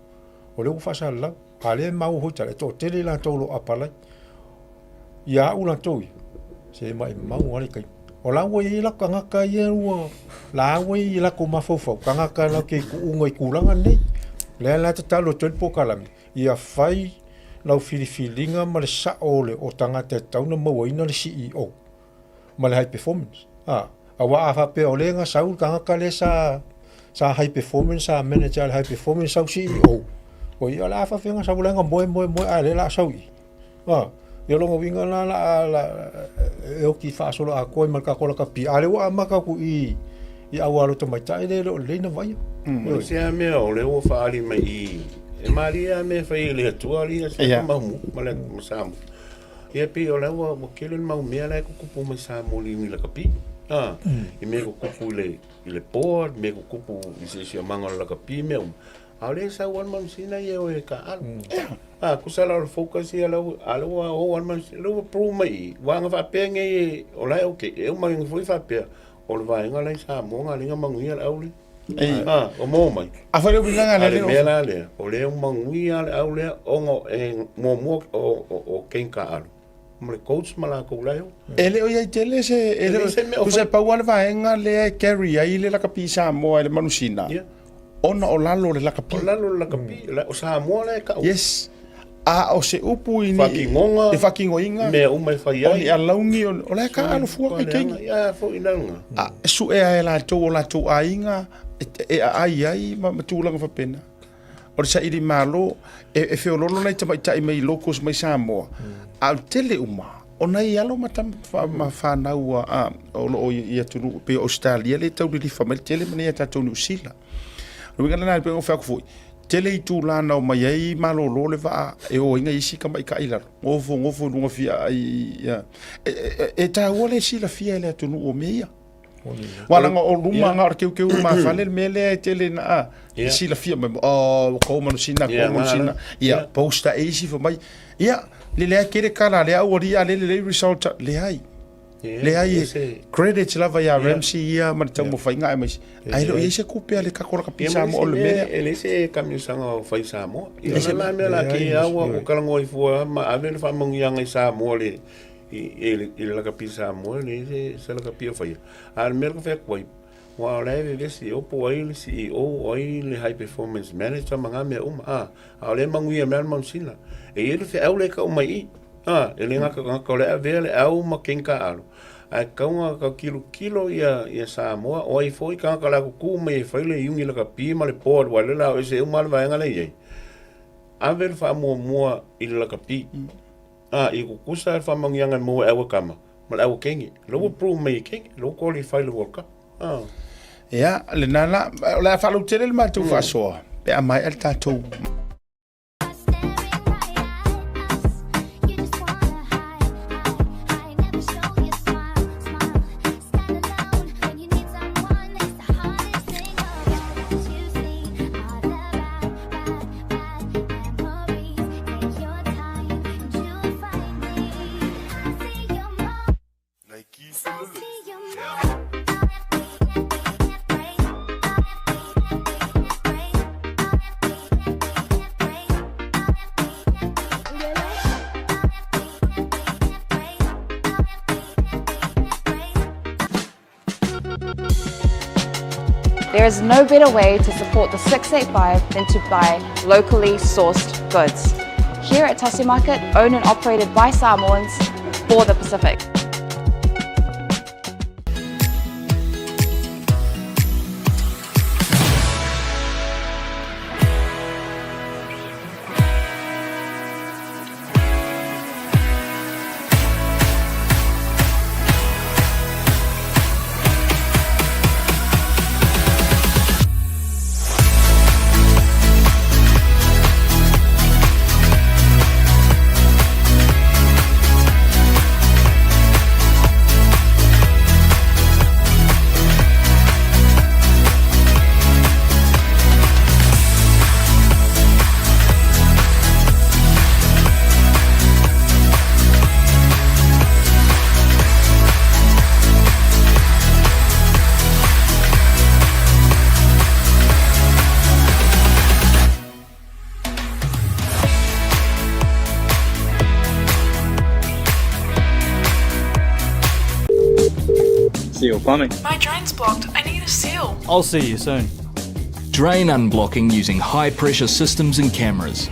o lea ua faasalalau. A lea e maua foi tala, e toatele i latou o lo o apalai. Ia au latou ia, se maimau lava le taimi. O la ua i ai latou tagata ia ua, la ua i ai latou mafaufau, tagata latou te tuuina i tulaga nei. O lea la e tatalo atu ai le polokalame, ia fai lau filifiliga ma le sao o le o tagata e tatau ona mauaina le CEO ma le high performance. A, aua a faapea o lea na sau le tagata lea sa sa high performance, sa manager le high performance, sau CEO, o ia o le a faapefea ona sau la na moe moe moe a o lea o le a sau i i. A, ia o lona uiga la la la e oti faasoloatoa ai ma le tatou lakapi, a o lea ua amata atu i i au alo tamaitai lea e le o lelei ona vaaia. O se a mea o lea ua faaali mai i e malie lava mea e fai e le Atua alii ia se mau ma le ma Samoa. Ia pei o la ua ua tele le mau mea la e tutupu mai Samoa i le lakapi. A, i mea tutupu i le i le board, mea tutupu i se siosiomaga o le lakapi mea uma. A o lea e sau lava le manusina ia e o e taaalo. A, tusa la o le focus ia la ua, a lea ua o lava le manusina, lea ua prove mai i i, aua ana faapea nei e, o la e okay, e uma ai foi faapea, o le vaega la i Samoa na ala ai ona manuia le au lea. A, o maua mai. Afai le uiga lea. A le mea la lea, o lea ua manuia le au lea ona e muamua o Ken Taaalo ma le coach ma latou la e o. E le o i ai tele se, e le o se mea o fai. Pau lava le vaega lea e carry ai le lakapi Samoa e le manusina. Yeah. Ona o lalo o le lakapi. O lalo o le lakapi, mm. o Samoa la e tau. Yes. A o se upu i ni Faatinoga. I faatinoina. Mea uma e fai ai. O ni alauni, o la e taaalo fua kai keiki. Ia, foi i lalo. A sue a e latou o latou aiga e aai ai ma tulaga faapena. O le saili malo, e feololo nai tamaitai mai locals mai Samoa, a o le tele uma, o nai alo ma tama ma fanau a, o lo o i atunuu pei o Ausetalia lea e tau lilifa mai le tele ma nei a tatou Niu Sila. O le uiga lena e pei ona ou fai atu foi, tele itula na omai ai malolo le vaa e o ai nai isi tamaitai i lalo, nofonofo i luga fia ai, e taua le silafia e le atunuu o mea ia. Aua leaga o luma na o le teuteu lumafale le mea lea e tele ina a e silafia mai oh ua kou manusina kou manusina ia post ae isi fai mai ia le leai tele kala a lea aualii a lea lelei result leai leai credits lava ia Ramsey ia ma le taumafaiga aemaise ae le o i ai se tupe a le tatou lakapi Samoa o le mea lea e leai se kamiusaga o fai Samoa ia o la mea la ke au ua talanoa ifo ma ave le faamanuiaga i Samoa le i le lakapi Samoa, e leai se, se lakapi o faia. A o le mea lea ka fai atu ai, aua o la e vevesi, e opo ai le CEO, o ai le High Performance Manager ma ngā mea uma, a, a o lea e manuia mai lava le manusina. E i ai le feau lea e tau mai i i, a, e le gata gata o lea e avea le au ma ken taaalo, ae tatau ona tau tilotilo ia, ia Samoa, o ai foi tagata o le a tutu mai e fai le iuni lakapi ma le board, aua o lea o le a o ese uma lava le vaega lea e i ai, ave le faamuamua i le lakapi. A, i kukusa le faamanuiaga e maua e aua tama ma le aua kenge. Lea ua prove mai e kenge, lea ua qualify le World Cup. Ah. Ia, lena la, o le a faalautele le matou faasoa pe a maea le tatou There is no better way to support the 685 than to buy locally sourced goods. Here at Tasi Market, owned and operated by Samoans for the Pacific. Seal plumbing. My drain's blocked. I need a seal. I'll see you soon. Drain unblocking using high pressure systems and cameras.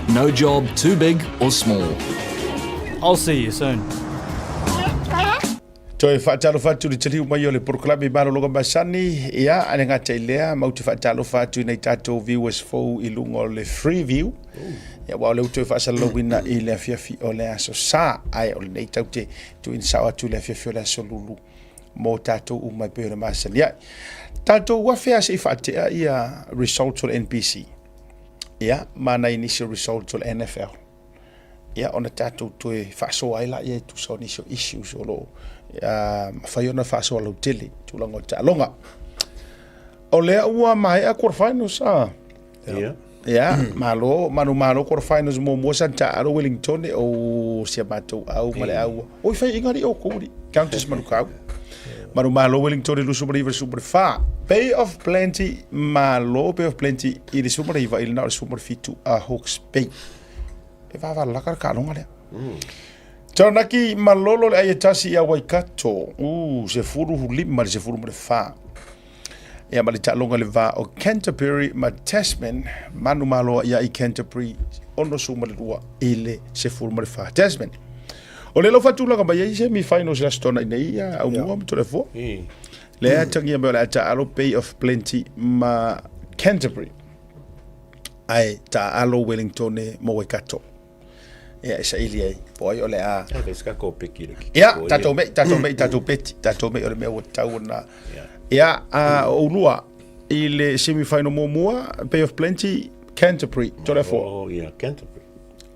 No job too big or small. I'll see you soon. Toe faatalofa atu i le taliu mai o le polokalame i malologa masani, ia, a le gata i lea, matou te faatalofa atu i nai tatou viewers fou i luga o le free view. Ia, aua o lea ua toe faasalalauina i le afiafi o le aso Sa, ae o lenei tatou te tuuina sao atu i le afiafi o le aso Lulu mo tatou uma e pei ona masani ai. Tatou afe lava se i faatea ia results o le NPC, ia, ma nai nisi o results o le NFL. Ia, ona tatou toe faasoa ai laia e tusa o nisi o issues o lo o mafai ona faasoa lautele i tulaga o taaloga. O lea ua maea quarterfinals a? Ia. Ia, malo, manumalo quarterfinals muamua sa taalo Wellington o si a matou au ma le au. Oi fai inga li o kuri. Countess Manukau. Manumalo Wellington i 29 i le 14. Bay of Plenty malo Bay of Plenty i le 19 i le na o le 17 a Hawke's Bay. E vavalalaka le taaloga lea. Taranaki malolo le ai e tasi ia Waikato. 15 i le 14. Ia ma le taaloga le va o Canterbury ma Tasman. Manumalo ia i Canterbury 62 i le 14. Tasman. O le lau faatulaga mai ai semi finals le Aso Toonai nei ia Aumua ma Toleafoa. Lea atagia mai o le a taalo Bay of Plenty ma Canterbury. Ae taalo Wellingtone mo Waikato. Ia e saili ai. Po ai o le a. Ia, kai ko peki le ki. Ia, tatou mei, tatou mei, tatou peti, tatou mei o le mea ua tatau ona. Ia, a o ulua i le semi final muamua, Bay of Plenty, Canterbury, Toleafoa. Oh, ia, Canterbury.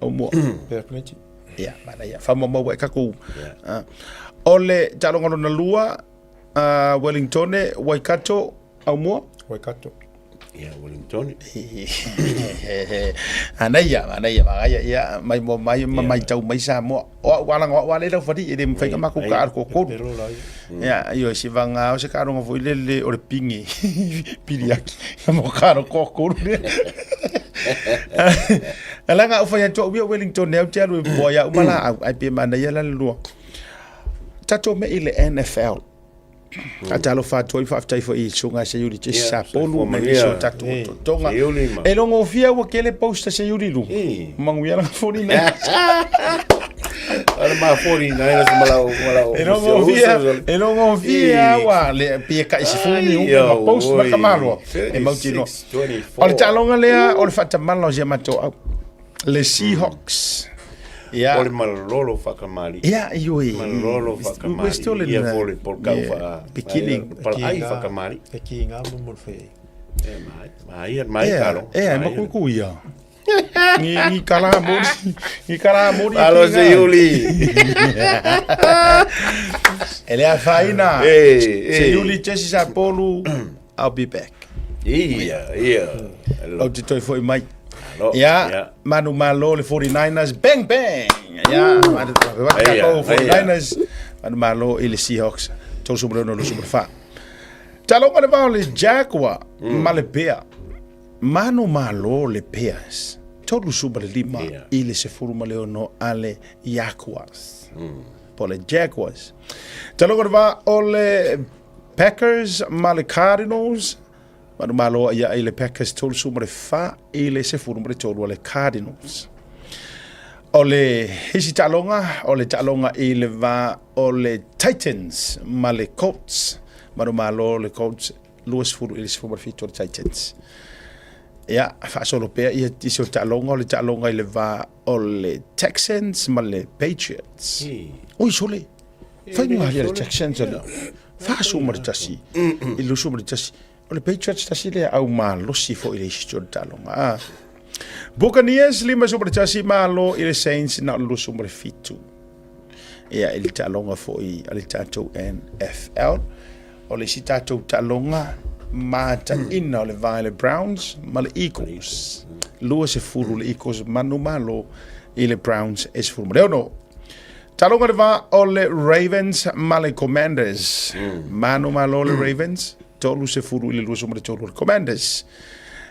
O mua. Bay of Plenty. Ia, mana ia, faamaumau ai kakou. O le taaloga lona lua, Wellingtone, Waikato, Aumua. Waikato. Ia, Wellingtone. Anaia, anaia, magaia, ia, mai mo mai, ma mai tau mai Samoa. O au alanga, o au ale lau fali, e le mwhai ka maku ka ar kōkōru. Pelo la ia. Ia, io, si vanga, o se karonga foi le le o le pingi, piri aki, ka mo ka ar kōkōru le. Alanga, au whai atu au ia Wellington, au te alu e poa ia umala au, ai pe mana ia la le lua. Tatou me i le NFL. Faatalofa atu ai, faafetai foi i Susuga Seiuli Jesse Ia, Sapolu soifua ma nisi o manuia. tatou ototoga. Seiuli ma- E logofia ua kele post a Seiuli lu. Manuia lana foni nei. O le mafori nai na malau malau. E logofia, e logofia ua le pia kai si funi u ma post ma kamaloa. E mautinoa. O le taaloga lea o le faatamala o si a matou au. Le Seahawks. Ia. O le malolo whakamali. Ia, ioe. Malolo whakamali. We're still in Ia the vole pol kau wha. beginning. Pal ai whakamali. E ki ngā momo le whai. E mai. Mai ia mai kalo. E, e, makuku ia. Ni, ni kala mori. Ni kala mori. Alo se Yuli. E le afaina. E, Se e. Yuli Jesse Sapolu. I'll be back. Ia, ia. Ou te toe foi mai. Alo, Ia, ia. manu malo le 49ers, bang bang. Ia, manu Eia, malo 49ers, manu malo i le Seahawks, 36 24. Taloga le vao le Jaguar ma le Bear. Manu malo le Bears, 35 Ia. i le 16 a le Jaguars. Po le Jaguars. Taloga le vao o le Packers ma le Cardinals, manumalo ia i le Packers 34 i le 13 a le Cardinals. O le isi taaloga, o le taaloga i le va o le Titans ma le Colts. Manumalo le Colts 20 i le 17 o le Titans. Ia, faasolo pea ia isi o taaloga, o le taaloga i le va o le Texans ma le Patriots. Oi sole, fai ni le Texans le 41 i le 21. O le Patriots tasi lea au malosi foi i le isi o le taaloga. Ah. Buccaneers 51 malo i le Saints na o le 27. Ia, i le taaloga foi a le tatou NFL. O le isi tatou taaloga mataina o le va i le Browns ma le Eagles. 20 le Eagles manumalo i le Browns e 16. Taaloga le va o le Ravens ma le Commanders. Manumalo le Ravens 30 i le 23 o le Commanders.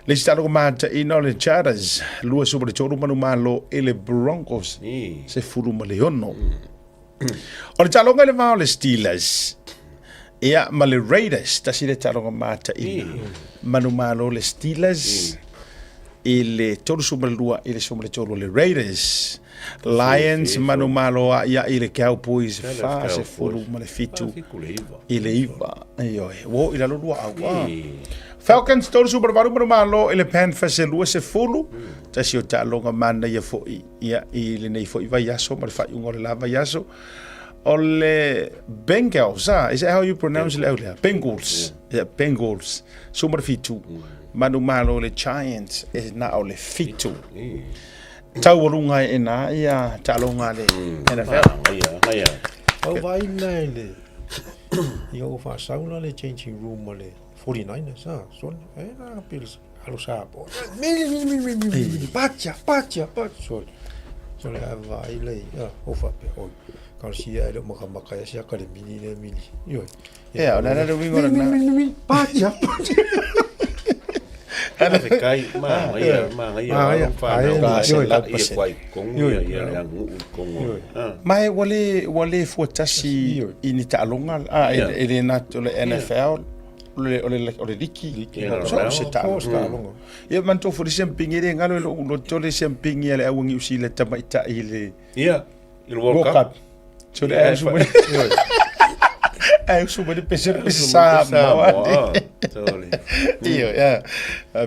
Le isi taaloga mataina o le Chargers 23 manumalo i le Broncos 16. O le taaloga i le va o le Steelers ia ma le Raiders, tasi le taaloga mataina. Manumalo le Steelers i le 32 i le 13 o le Raiders. Lions manumalo a ia i le Cowboys 40 ma le 7 i le 9. Ioe, ua oo i lalo lua au. Ah. Falcons 38 manumalo i le Panthers e 20. Tasi o taaloga manaia foi ia i lenei foi vaiaso ma le faaiuga o le la vaiaso. O le Bengals, ah, is that how you pronounce le au lea? Bengals. Yeah, Bengals. 17. Manumalo le Giants e na o le 7. Taualuga e na ia taaloga a le NFL. Ia, ia. Au vaai na i le i o faasaula le changing room o le 49ers a son e na pili alo sa po mili mili mili mili mili pacha pacha pacha so so le vaai le a o faapea oi kalosia e le o makamaka ia sia ka le mili le mili ioe. Ia, o le ala le uiga o lena. Pacha pacha. Faafetai, manaia, manaia, alo ma fanau, ia kuai tonu ia, ia le aganuu i totonu o. Ma e ua le, ua le fuatasi i ni taaloga, a, e le na o le NFL, o le, o le, o le liki, so o se taaloga. Ia, manatua foi le siampingi, e le galo i lou loto le siampingi a le au a Niu Sila tamaitai i le Ia, i le World Cup. So le au sumai. Au sumai le pese pese Samoa. Io, ia.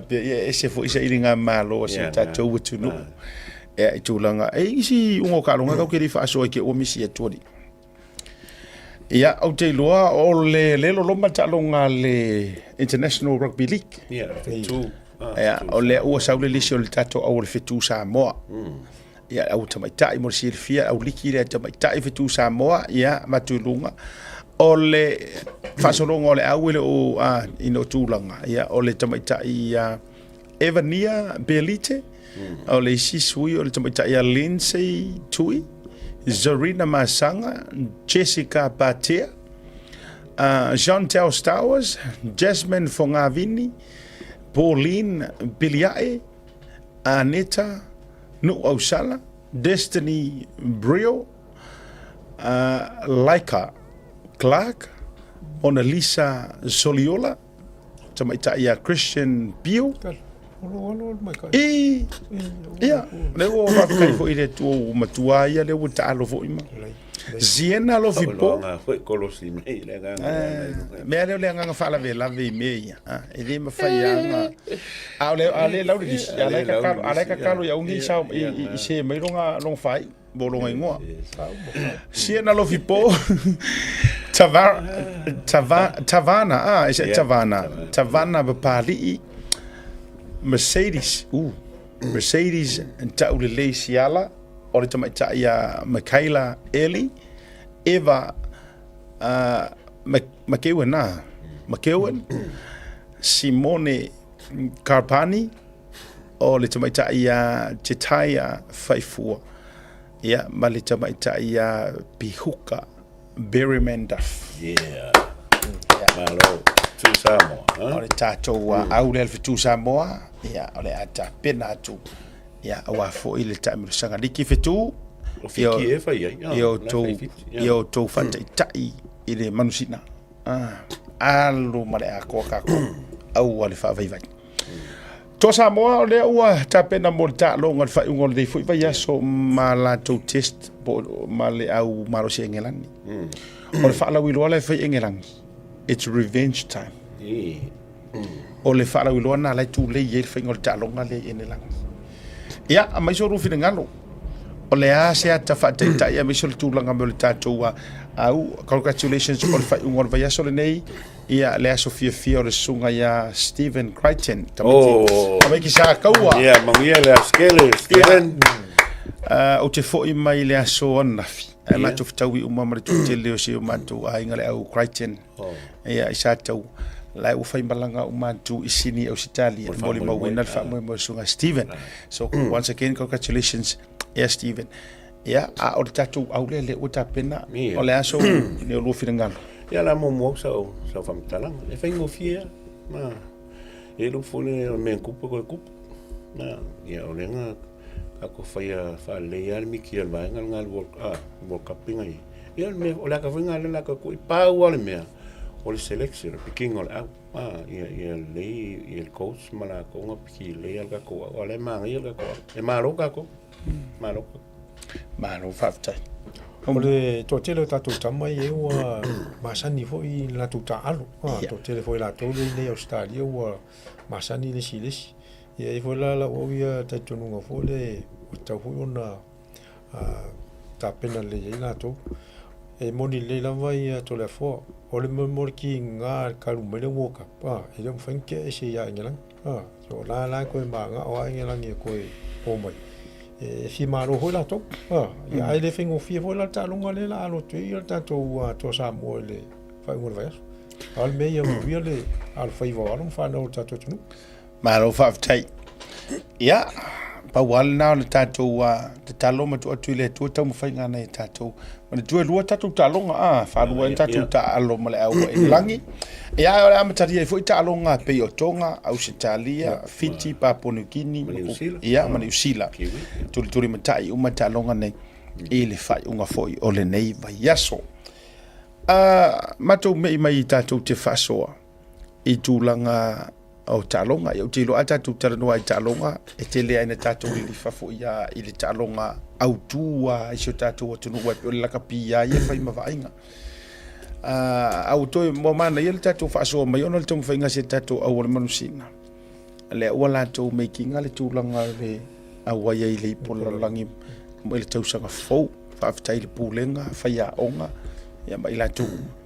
Pea ia ese foi sa ili ngā malo a se tātou atunuu. Ia, i tūlanga. E isi ungo ka longa kau ke li whaasoa i ke ua misi atua li. Ia, au te iloa o le lelo loma taaloga le International Rugby League. Ia, fetu. Ia, o lea ua sau le lisi o le tatou au o le fetu Samoa. Ia, au tamaitai mo le silafia, au liki lea tamaitai fetu Samoa, ia, avatu i luga. O le faasologa o le au e le o a, ina o tulaga, ia, o le tamaitai ia Evania Belite, o le isi sui o le tamaitai ia Lindsay Tui, Zarina Masaga, Jessica Patea, Jeantel Stowers, Jasmine Fogavini, Pauline Piliae, Aneta Nuuausala, Destiny Brio, Laika Clark, Mona Lisa Soliola, tamaitai ia Christian Pio. I, ia, lea ua faafetai foi i le Atua ua matua ia lea ua taalo foi ma. Siena Lofipo. Mea lea o le agaga faalavelave i mea ia. E le mafai lava. A o le a le lau le lisi, a la e kakalo, a la e kakalo ia ungi sa i se mai longa longa fai mo longa ingoa. Siena Lofipo. Tavara, Tava, Tavana, ah, is it Tavana? Tavana Papali'i. Mercedes, Mercedes Taulelei Siala, o le tamaitai ia Michaela Eli, Eva McEwen, ah, McEwen, Simone Karpani, o le tamaitai ia Tetaia Faifua, ia, ma le tamaitai ia Pihuka Berryman Duff. Yeah. Malo. Tu Samoa. O le tatou au lea le fetu Samoa, ia, o le a tapena atu. Ia, aua foi le taamilosaga liki fetu. O Fiti e fai ai. Ia outou, ia outou faataitai i le manusina. Ah, alu ma le atoa kākou. Aua le faavaivai. Toa Samoa, o lea ua tapena mo le taaloga o le faaiuga o lenei foi vaiaso ma latou test po ma le au malosi Engelani. O le faalauiloa la e fai Engelani, it's revenge time. O le faalauiloa na la e tulei ai le faiga o le taaloga lea i Enelani. Ia, aumai so lua finagalo. O le a se ata faataitai aemaise o le tulaga mai o le tatou au. Congratulations o le faaiuga o le vaiaso lenei. Ia, le aso fiafia o le susuga ia Stephen Crichton. Oh. Tamaiti sa kaua. Ia, manuia le aso tele, Stephen. Ou te foi mai le aso ananafi. Ae matou fetaui uma ma le toatele o si o matou aiga le au Crichton. Ia, i Sataua. La ua faimalaga uma atu i Sini, Ausetalia, e molimauina le faamoemoe o le susuga Stephen. So, once again, congratulations, ia Stephen. Ia, a o le tatou au lea, lea ua tapena, o le aso o lua finagalo. Ia, la muamua au sau, sau faamatalaga. E faigofie lava. Ma, e le foi le o le mea e tupu e toe tupu. Ma, ia, o lea na tatou faia faalelei lava le miti a le vaega lena i le World, ah, World Cup ina ia. Ia, o le mea, o le ata foi lena lea o le a toe tuu i pau lava le mea, o le selection, le pikiina o le au. Ah, ia, ia lelei ia le coach ma latou na piki lelei lava le tatou au, a o la e manaia le tatou au. E malo tatou. Malo. Malo faafetai. O le toatele o tatou tama ia ua masani foi i le latou taaalo. Ah, toatele foi latou lea i nei Ausetalia ua masani le isi i le isi. Ia e i ai foi la lau au ia talitonuga foi lea ua tatau foi ona tapena lelei ai latou. E moni lelei lava ia Toleafoa, o le mea mo le kiga talu mai le World Cup, e le o mafai ona tea ese ia Engelani. So o la la toe manao lava Engelani e toe omai. E fia malo foi latou. Ia ae le faigofie foi la le taaloga lea la alo atu ai le tatou Toa Samoa i le faaiuga o le vaiaso. A o le mea ia manuia le alofaiva o alo ma fanau o le tatou atunuu. Malo faafetai. Ia, pau lava lena o le tatou tatalo ma tuu atu i le Atua taumafaiga a nai a tatou. Manatua e lua tatou taaloga, a, faalua ai tatou taaalo ma le au i le lagi. Ia, ae o le a amatalia ai foi taaloga pei o Tonga, Ausetalia, Fiti, Papua Niu Kini, ia, ma Niu Sila. Tulitulimatai uma taaloga nei i le faaiuga foi o lenei vaiaso. Matou mei mai tatou te faasoa i tulaga o taaloga. Ia, ou te iloa a tatou talanoa i taaloga, e tele lava ina tatou lilifa foi lava i le taaloga autu lava i si o tatou atunuu, aua e pei o le lakapi lava ia e fai ma vaaiga. A ua toe ua manaia le tatou faasoa mai ona o le taumafaiga a si a tatou au o le manusina, lea ua latou make ina le tulaga o le auai ai i le ipu o le lalolagi i le tausaga fou. Faafetai i le Pulega, faiaoga, ia ma i latou uma.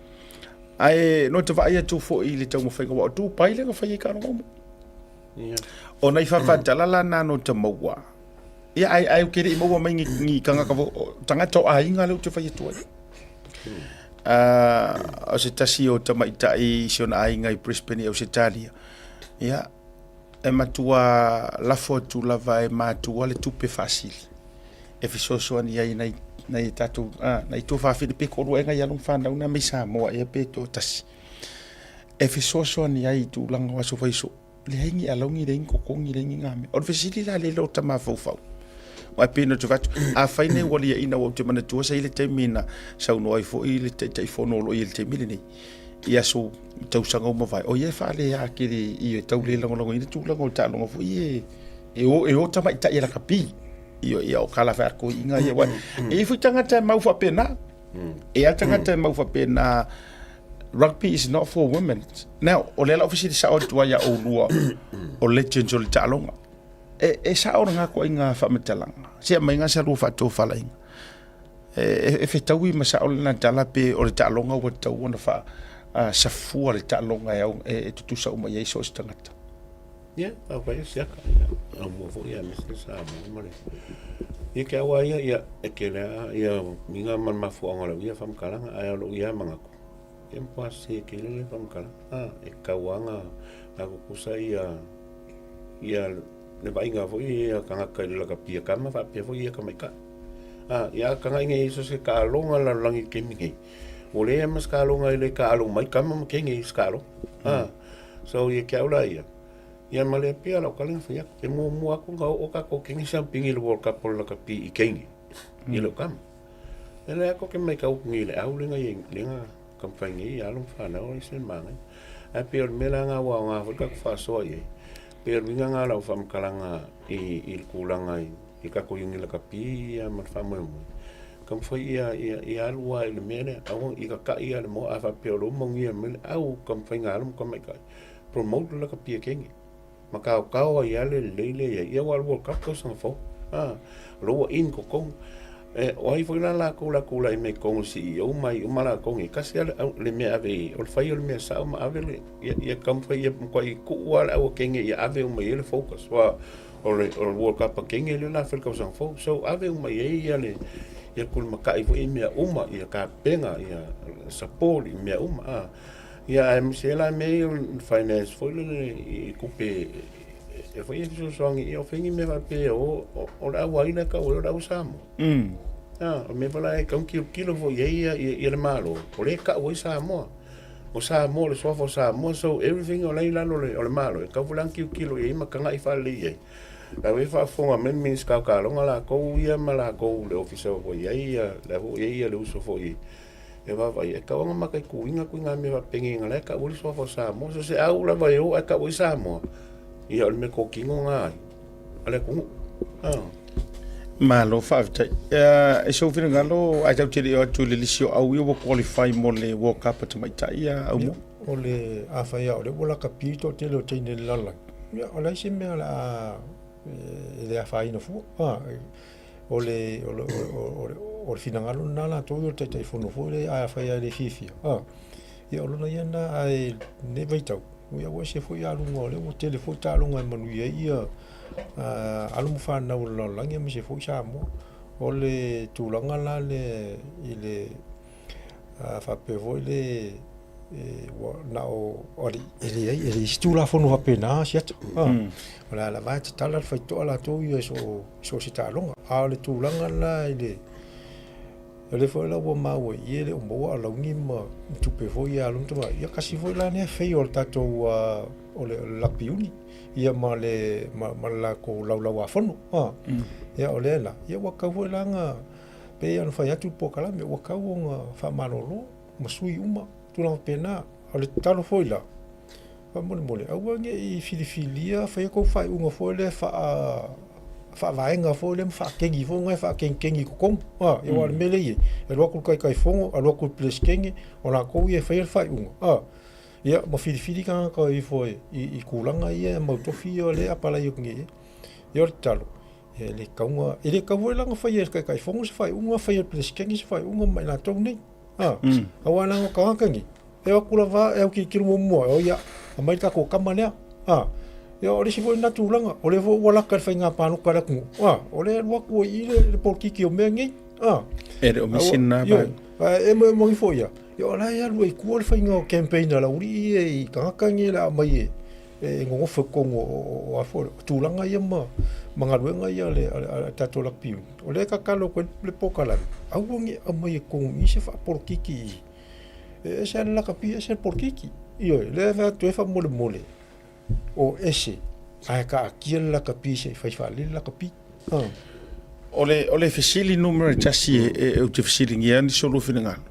Ae no te vaai atu foi i le taumafaiga aua o Dubai lea na fai ai taaloga uma. O nai faafatala la na no te maua. Ia ae ae ou te le i maua mai ni, ni tagata tagata o aiga lea ou te fai atu ai. O se tasi o tamaitai i si ona aiga i Brisbane i Ausetalia. Ia e matua lafo atu lava e matua le tupe faasili e fesoasoani ai nai nai tatou nai tuafafine pe toalua ea nai alo ma fanau na mai Samoa ea pe toatasi e fesoasoani ai i tulaga o aso faiso leai ni alauni leai ni totogi leai ni na mea. O le fesili la lea i lou mafaufau aua e pei ona ou fai atu afai nei ua liaina aua ou te manatua sa i ai le taimi na saunoa ai foi le Taitaifono o lo o i ai i le taimi lenei i aso tausaga ua mavae, o ia e faalea tele i e tau le lagolagoina tulaga o taaloga foi ia e o e o tamaitai e lakapi. Ia, ia o kala whai ako i ngā ia wai. E i fui tangata e mau whapena. E a tangata e mau whapena. Rugby is not for women. Now, o le ala ofisi sa o tua ia o lua o legends o le taaloga. E, e sa o ngā koa i ngā whamatalanga. Se mai ngā sa lua whaatofalainga. E, e, e whetaui ma sa o le tala pe o le taaloga ua tau ona wha safua le taaloga e, au, e, e tutusa uma i ai so o se tangata. Ia, faafetai e siaka. Ia, au foi ia mese sa mo ma le. Ia ke awa ia ia e ke lea ia minga ma mafuanga le ia whamkalanga ai lo ia mangaku. Ia mpa se ke le whamkalanga. Ah, e kauanga na kukusa ia ia le vaaiga foi ia kangaka i le lakapia kama faapea foi ia kamaika. Ah, ia kanga inge iso se kaaloga lalolagi i le taimi nei. Ua leai ma se kaaloga e le kaalo mai kama ma kenge i se kaaloga. Ah, So ia ke au la ia. Ia ma le pia lau kala fai atu. E muamua aku nga oo kakou kenge siampingi le World Cup o le lakapi i kenge. I leo kama. E le ako ke mai ka upu ngi le au lenga i lenga kamfai ngi i alo whanau i se mangai. Ai pia o le mea la ngā wā o ngā whai kaku whasoa i ai. Pei o le uiga lena o lau faamatalaga i i le tulaga i i tatou iuni lakapi ia ma le faamoemoe, taumafai ia ia ia alu lava i le mea lea, aua ia tata'i lava i le moa a faapea o lea ua manuia mai le au taumafaiga a alo ma tamaitai, promote le lakapi a kene. Ma taotao ai lava le lelei lea i ai, ia aua o le World Cup tausaga fou, a, o lea ua in totonu. E, o ai foi la latou o le a tulai mai i totonu o le CEO ma ai uma latou nei, tasi lava le, le mea e ave i ai, o le fai o le mea sao ma ave le, ia, ia taumafai ia matuai tuu lava le au a teine ia ave uma i ai le focus, aua o le, o le World Cup a teine lea o le a fai i le tausaga fou. So ave uma i ai ia le, ia tulimatai foi i mea uma, ia tapena, ia support i mea uma, a. Ia aemaise ai la mea ia o le finance foi lele i tupe e foi e fesoasoani ia o fai ni mea faapea e o o le au ai la e tau ai o le au Samoa. A, o le mea foi la e tatau ona tilotilo foi i ai ia, ia le Malo, o lea e tau ai Samoa. O Samoa, o le suafa o Samoa, so everything o la e i lalo o le Malo, e tatau foi la ona tilotilo i ai ma tagai faalelei i ai. La foi e faafofoga mai le Minisita o Taaloga latou ia ma latou le Ofisa foi i ai ia, la foi e i ai ia le uso foi E vaavaai, e tatau ona mataituina ituaiga mea faapenei o la e tau ai le suafa o Samoa. So o se au lava e o ae tau ai Samoa, ia o le mea totino lena a le atunuu. Malo faafetai. E sou finagalo ae tatou te le i o atu i le lisi o au ia ua qualify mo le World Cup a tamaitai ia au mo. O le afai lava o lea ua lakapi le toatele o teine i le lalolagi, ia o le a se mea o le a e le afaina fua. O le, o le, o le, o le finagalo lena latou ia o le Taitaifono foi lea, ae afai lava e le fiafia, a, ia o lona ia lena, ae lenei vaitau, ia ua ese foi aluga o lea ua tele foi taaloga e manuia ai ia alo ma fanau o le lalolagi aemaise foi Samoa. O le tulaga la lea i le a faapea foi le e, ua na o alii e leai e leai se Tulafono faapena Siata. O le a lava e tatala le faitotoa latou ia i so so o se taaloga. A o le tulaga la i le o lea foi la ua maua i i e le o maua alauni ma tupe foi ia alu ma ia kasi foi la lea fei o le tatou o le rugby uni ia ma le ma le latou laulauafono. Ia o lea la ia ua tatau foi la ona pei ona fai atu le polokalame ua tatau ona faamalolo ma sui uma tulaga faapena. O le tatalo foi la faamolemole aua ne i filifilia faia tou faaiuga foi lea faa faavaega foi lea ma faakegi foi lea faakegikegi i totonu. A, ia aua o le mea lea e i ai, e alu atu le Taitaifono, alu atu le Peresetene, o latou ia e faia le faaiuga, a, ia ma filifili tagata ifo i tulaga ia e mautofi ia lea e apalai atu nei i ai. Ia o le tatalo, e le tatau ona, e le tatau foi la ona faia e le Taitaifono se faaiuga, faia e le Peresetene se faaiuga ma i latou nei. A, aua leaga o tagata nei, e o atu lava e autilotilo muamua, o ia, aumai le tatou tama lea. A, ia o le isi foi lena tulaga, o lea foi ua laka i le faiga palota a le atunuu, a, o lea e alu atu ai i i le, le polokiki o mea nei. A, E le o misi lena vaega. Ae emoemo ifo ia, ia o la e alu ai i tua le faiga o campaign a le aualii ia i tagata nei o le a aumai e, e nonofo i totonu o, o, o, o tulaga ia ma, ma galuega ia a le, a le tatou rugby union. O lea e tatalo atu ai le polokalame, aua ne i aumaia i totonu i i se faapolokiki e ese lava le lakapi ese le polokiki. Ioe, lea e fai atu ai faamolemole, o ese ae taatia le lakapi se i fai faalelei le lakapi. O le, o le fesili numera tasi e, e, ou te fesiligia nisi o lua finagalo.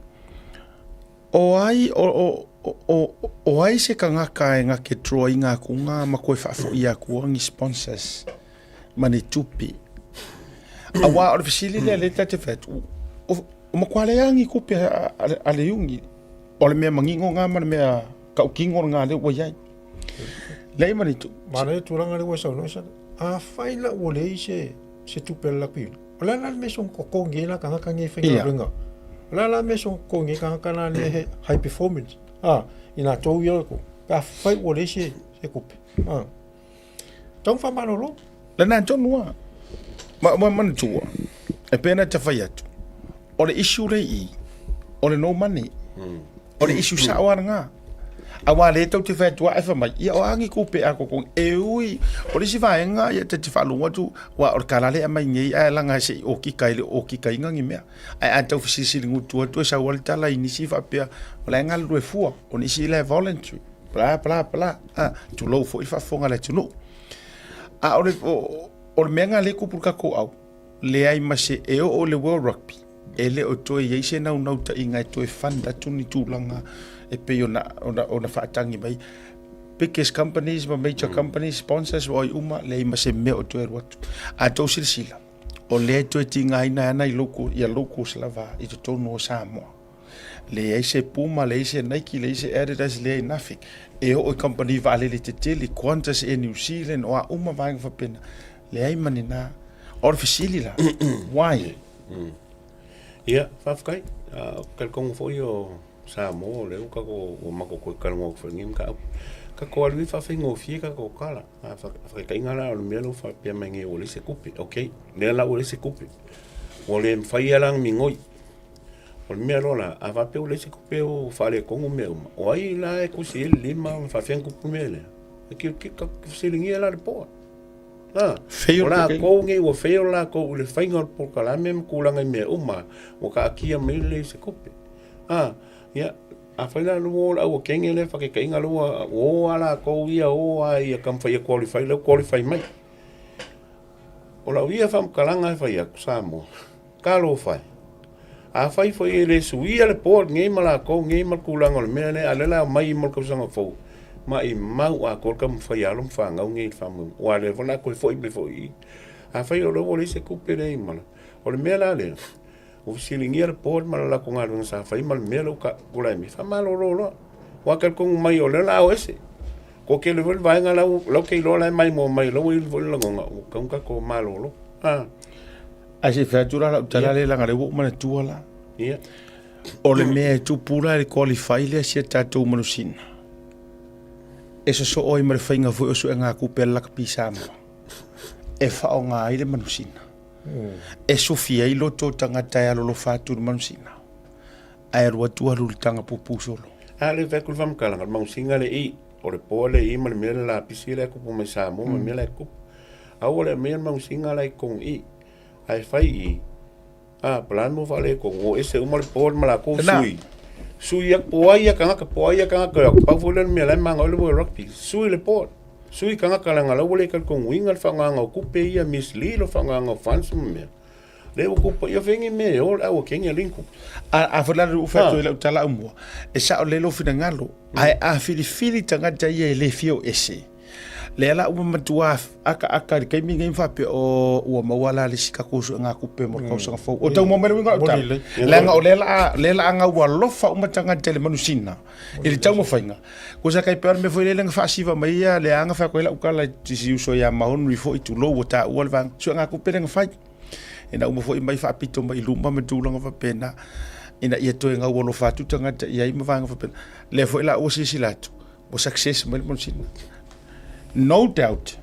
O ai, o, o, o, o ai se tagata e gake draw ina atu ngā ma koe faafoia atua ni sponsors ma ni tupe. Auā o le fesili lea lea ta te fai atu, o, o matua leai ni tupe a, a, a le iuni. O le mea manino ngā ma le mea tautino ngā lea ua i ai. Leai ma ni tu. Manaia tulaga lea ua e saunoa ai, afai la ua leai se, se tupe a le rugby union, O le a la le mea soona totogi ai la tagata nei e faigaluega? O le a la le mea soona totogi ai tagata la lea he high performance? A, i latou ia ko, pe afai ua leai se, se tupe. A, tatau ona faamalolo. Lena tonu lava. Ma, ma manatua, e pei ona ta fai atu, o le issue lea i i, o le no money. O le issue sao lava lena. Aua lea tou te fai atu ae fai mai, ia o a ni tupe a totogi. E ui, o le isi vaega ia ta te faalogo atu, aua o le tala lea e aumai nei ae laga se i okika e le o okikaina ni mea. Ae a tau fesilisili gutu atu e sau lava le tala i nisi faapea, o la e galulue fua, o nisi la e voluntary, bla bla bla, a, tulou foi le faafofoga a le atunuu. A o le, o, o le mea lena lea e tupu i le tatou au, leai ma se e oo i le World Rugby, e le o toe i ai se naunautaiga e toe fund atu ni tulaga e pei ona, ona, ona faatagi mai. Biggest companies ma major companies, sponsors o ai uma, leai ma se mea o toe alu atu. A tou silasila, o lea e toe tigaina ana i local, ia locals lava i totonu o Samoa. Leai se Puma, leai se Nike, leai se Adidas, leai nothing. E oo i kamupani vaalele tetele, Qantas, Air New Zealand, o a uma vaega faapena, leai ma ni na. O le fesili la, why? Ia, faafetai. Ou te talitonu foi o Samoa o lea ua tatou ua matou toe talanoa atu foi i lenei mataupu. Tatou alu ia faafaigofie tatou tala. A faataitaiga la o le mea lea ua faapea mai nei ua leai se tupe. Okay, lea la ua leai se tupe. Ua le mafai lava la ona migoi. O le mea loa la, a faapea ua leai se tupe ua faaletonu mea uma, o ai la e tusi ai le lima ma faapefea ona tupu le mea lea? E fesiligia la le board. O lakou nei ua fail lakou i le faiga o le polokalame ma tulaga i mea uma, ua taatia mai le leai o se tupe. A, ia, afai la ua o le au akenge lea faataitaiga lea ua o lava lakou ia o lava ia taumafai e qualify, lea ua qualify mai. O lau ia faamatalaga e fai atu Samoa, talofa e, afai foi e le suia le board nei ma lakou nei ma le tulaga o le mea lea, a o lea o le a omai mo le tausaga fou, maimau atoa le taumafai a alo ma fanau nei i le faamoemoe, aua o lea foi o le a toe foi mai foi i i. Afai o lea ua leai se tupe leai ma le, o le mea la lea, Ua fesiligia le board ma le latou galuega sa fai ma le mea lea ua tulai mai, faamalolo loa. Aua talitonu mai o lea o le a o ese. Ua tele foi le vaega la ua te iloa la e maimoa mai, la ua i ai foi le lagona, ua tatau ona tatou malolo. Ae se i fai atu la lau tala lea leaga o lea ua ou manatua la. Ia. O le mea e tupu la i le qualify lea sia tatou manusina, e sosoo ai ma le faiga foi o suega tupe a le Lakapi Samoa e faaaoga ai le manusina. E sufi ai loto o tagata e alolofa atu i le manusina, ae alu atu alu i le taga pupu solo. A le fai atu le faamatalaga, le manusina le i, o le poa le i ma le mea le lapisi lea e tupu mai Samoa ma le mea la e tupu. Aua le aumaia le manusina la i totonu i i, ae fai i, a, po o le a le mea ua faaletonu, ua o ese uma le poa ma latou sui. Sui atu, po o ai lava tagata, po o ai lava tagata e o atu, pau foi lea o le mea la e manao ai le World Rugby, sui le board. Sui tagata leaga la ua le talitonuina le faaaogaina o tupe ia mislead o faaaogaina o funds ma mea. Lea ua tupu ia fai ni mea e o le au a Kenya lea ni tupe. A foi la le fai atu i lau tala aumua, e sao lelei lou finagalo, ae a filifili tagata ia e le fia o ese, lea la ua matua akaaka i le taimi lenei ma faapea, o ua maua la le isi tatou suega tupe mo le tausaga fou. O taumua mai le uiga o lau tala, leaga o lea la a gaualofa uma tagata i le manusina, i le taumafaiga. Ko sa kai pea o le mea foi lele na faasiva mai ia le aga fai atu ai lau tala i si uso ia Mahonri foi tulou ua taua le vaega suega tupe lea na fai. Ina uma foi mai faapito mai i luma ma tulaga faapena ina ia toe gau alofa atu tagata i ai ma vaega faapena. Lea foi la ua silasila atu ua success mai le manusina. No doubt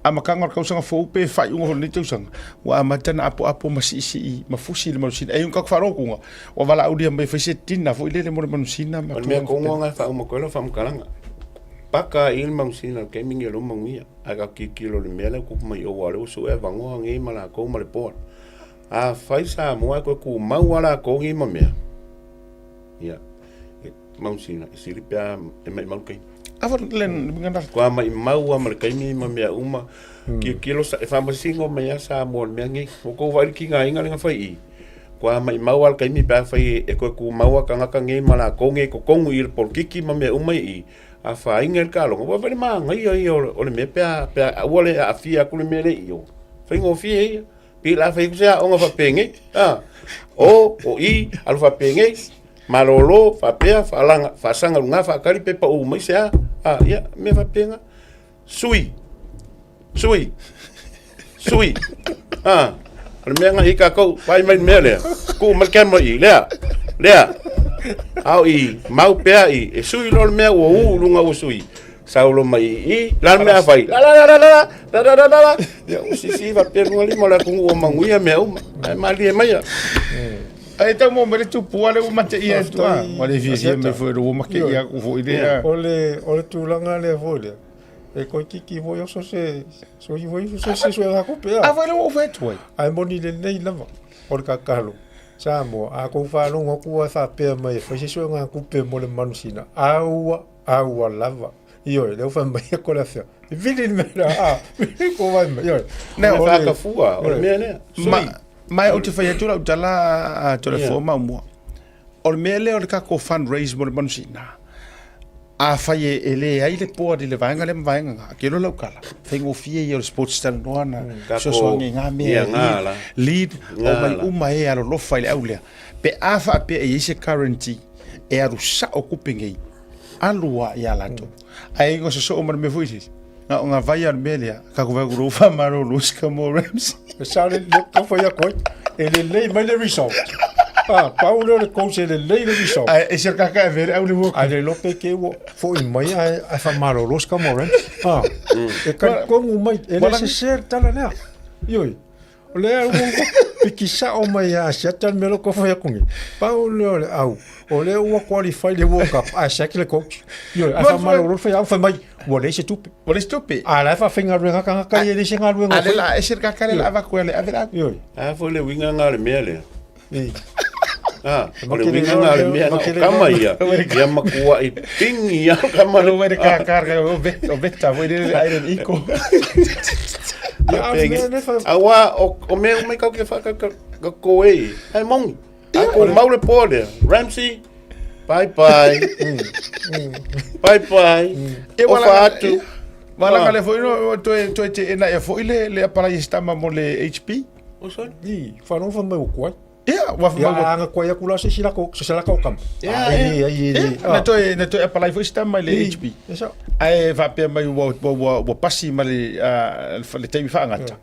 amataga o le tausaga fou pe faaiuga o lenei tausaga, ua amata ona apoapo ma siisii ma fusi le manusina. E i ai ona tatou faalogoga, ua valaaulia mai e fai se dinner foi lele mo le manusina ma O le mea tonu lava e faauma atu ai lau faamatalaga, paka ai le manusina i le taimi lenei o lea ua manuia, ae tatou tilotilo i le mea lea ua tupu mai i o aua o lea ua sue avanoa nei ma latou ma le board. Afai Samoa e toe tumau lava latou nei ma mea, ia, Manusina, e sili pe a e maimau le taimi. A foi le uiga Kua maimau lava ma le taimi ma mea uma. Tilotilo e faamasino mai lava Samoa i le mea lenei. Ua outou vaai i le tigaina lea na fai i i? Kua maimau lava le taimi pe afai e toe tumau lava tagata nei ma latou nei i totonu i le polokiki ma mea uma i i, afaina ai le taloga. Ua fai le manaia ia o le mea pe a pe a aua le aafia atu le mea lea i o. Faigofie ia. Pei o le a fai atu se aoga faapenei. A, o, o i, alu faapenei, malolo, faapea, faalaga, faasaga luga, faatali pe pau mai se a. A, ia, mea faapena. Sui, sui, sui. A, o le mea na i kākou, pai mai le mea lea. Tuu mai le camera i, lea, lea. Ao i, mau pea i, e sui loa le mea ua u luga ua sui. Saulo mai i i, la le mea a fai, la la la la la la la la la la. Ia, ua sisi faapea luga lima o le atunuu ua manuia mea uma. Ae malie mai ia. Ae tau mo mai le tupua le ua mateia atu a. Ua le fiafia mai foi ua mateia aku foi lea. O le o le tulaga lea foi lea. E toeitiiti foi oso se sui foi se se suega tupe a. A foi le ua ou fai atu ai. Ae moni lelei lava o le tatalo. Samoa, a tou faalogo atu ua faapea mai e fai se suega tupe mo le manusina, aua Aua lava. Ioe, lea ua fai mai ko le afea. Vili le mea la, a, vili ko vai mai. Ioe. Ne, o le fua, o le mea lea. Ma, ma ou te fai atu lau tala a Toleafoa ma Aumua. O le mea lea o le tatou fundraise mo le manusina. Afai e leai le board i le vaega lea ma vaega na, ke iloa lau tala, faigofie ia o le sports talanoa na fesoasoani i na mea e lead, omai uma e alolofa i le au lea. Pe a faapea e i ai se guarantee e alu sao tupe nei, alu lava ia latou. Ae ina sosoo ma le mea foi lele, na o na vai lava o le mea lea, tatou vaai atu loa ua faamalolo Sycamore Ramsay. E sao le le tau fai atu ai, e lelei mai le result. Ah, pau lea o le coach e lelei le result. Ae ese le kaka e avea le au le Ae le iloa pe te ua foi mai ae ae faamalolo Sycamore Ramsay. Ah, e talitonu mai, e le sese le tala lea. Ioe. O lea ua piki sao mai ia Asiata le mea lea ou te fai atu nei. Pau lea o le au, o lea ua qualify le World Cup, ae sack le coach. Ioe, ae faamalolo le faiaoga fai mai, ua leai se tupe. Ua leai se tupe. A la e faafaigaluega tagata ia e leai se galuega. A lea la ese le kaka lea la avatu e le ave la. Ioe. A foi le uiga lena o le mea lea. Ah, o le uiga lena o le mea, o kama ia, ia matuai pingi ia kama. Lo le kaka o vet o veta foi le ai le iko. Aua o mea uma i kau ke whaka ka ko e. Ai moni. A ko mau le po lea. Ramsey, bye bye. Bye bye. E O whaatu. Wala le foi no toe toe te ena e foi le le apalai stama mo le HP. O sorry. I, whanau mai o kuai. Ia, ua Ia, a anga kuai aku la se si lako, se lako kam. Ia, ia, ia, ia. Na toe na toe apalai foi stama i le HP. E sao. Ae faapea mai ua ua ua, ua pasi ma le le taimi faagata.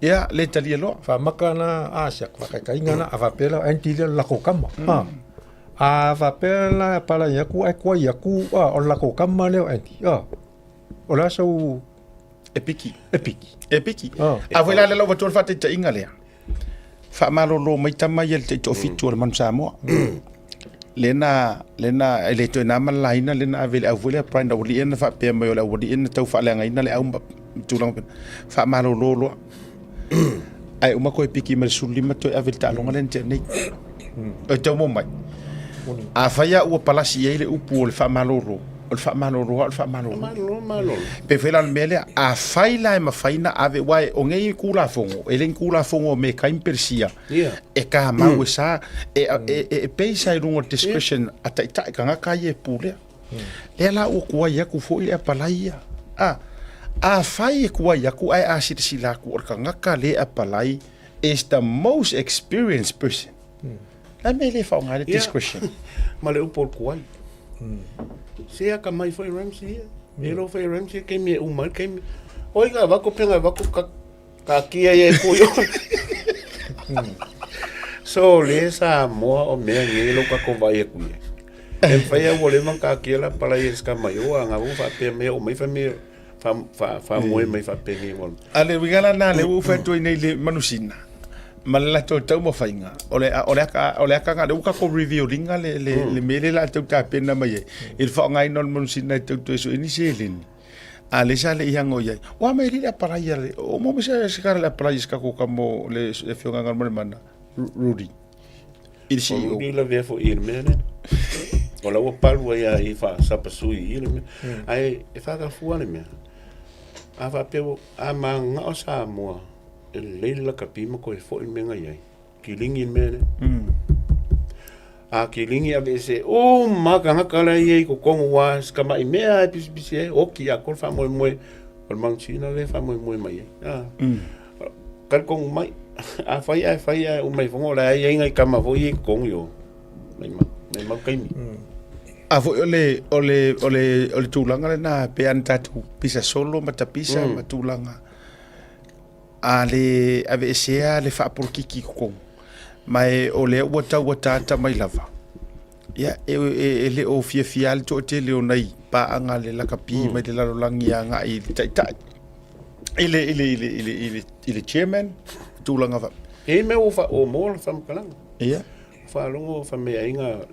Ia, le talia loa. Whamaka na a sia whakaikainga na a whapea la anti le lako kama. Ha. A whapea la pala ia ku ai kuai aku a o lako kama leo anti. A. O la sau E piki. E piki. E piki. Oh. A foi la le lau atu o le faataitaiga lea. Faamalolo mai tama ia le taitoafitu o le Manu Samoa. Lena, lena, e le toe na ma le laina, lena ave i le au foi lea Brian Aualii na faapea mai o le aualii na tau faaleagaina le au ma tulaga faapena. Faamalolo loa. Ae uma koe piki ma le 15 toe ave i le taaloga lea na tea nei. E tau mo mai. Afai lava ua palasi i ai le upu o le faamalolo, o le faamalolo lava o le faamalolo. Malolo, malolo. Pe fai la o le mea lea, afai la e mafai na ave, aua o nei Tulafono, e le ni Tulafono a Mekai ma Peresia, e kamau e sa, e, e, e, e base lava i luga o le discretion a taitai tagata ia e pulea. Lea la ua tuai atu foi le apalai ia. A, afai e tuai atu ae a silasila atu o le tagata lea e apalai is the most experienced person. La mea e le faaaoga ai le discretion. Ma le upu o le kuai. Se aka mai foi Ramsey ia. E lo foi Ramsey ke mi e uma ke mi. Oi ka vako penga vako ka ka kia ia e pui. So le sa moa o mea nge lo ka ko vai aku ia. E whai a ua le mang ka kia la pala ia ska mai o anga u wha pea mea o mai wha mea wha wha wha moe mai wha pea nge wala. A le uiga la na le ua wha toi nei le manusina. Ma le latou taumafaiga, o le, o le aka, o le akaga lea ua tatou reveal-ina le, le, mm. le mea lea latou tapena mai ai, i le faaaogaina o le manusina e tau toe sue ni seleni. A le sa le i hango i ai. Ua mai le apalai a le, o mo se se kara le apalai se kako ka mo le le fionga ngā mo le mana, Rudy. I le CEO. Rudy la vea fo i le mea lea. O la ua palu ai a i wha sapasui i le mea. Ai, e whakafua le mea. A whapea, a manga o Samoa. E lelei le lakapi ma koe foʻi le mea na iai. Kilingi le mea lea. A kilingi aveese uma tagata la e iai i totonu a si tamaʻi mea e pisipisi ai, oki atoa le faamoemoe o le Mount lea e faamoemoe mai ai. A. Talitonu mai, afai ae fai ae uma ifoga o la e iai nai tama foi ia i totonu i o. Maimau, maimau taimi. A foi o le, o le, o le, o le tulaga lena pe ana tatou pisa solo ma tapisa ma tulaga. A le aveesea le faapolokiki i totonu, ma e o lea ua tau ataata mai lava, ia, e, e, e le o fiafia le toatele o nai paaga le lakapi mai le lalolagi agai i le taitai, i le, i le, i le, i le, i le, i le chairman, tulaga fa. E mea ua faaomo le faamatalaga. Ia. Faalogo faameaaiga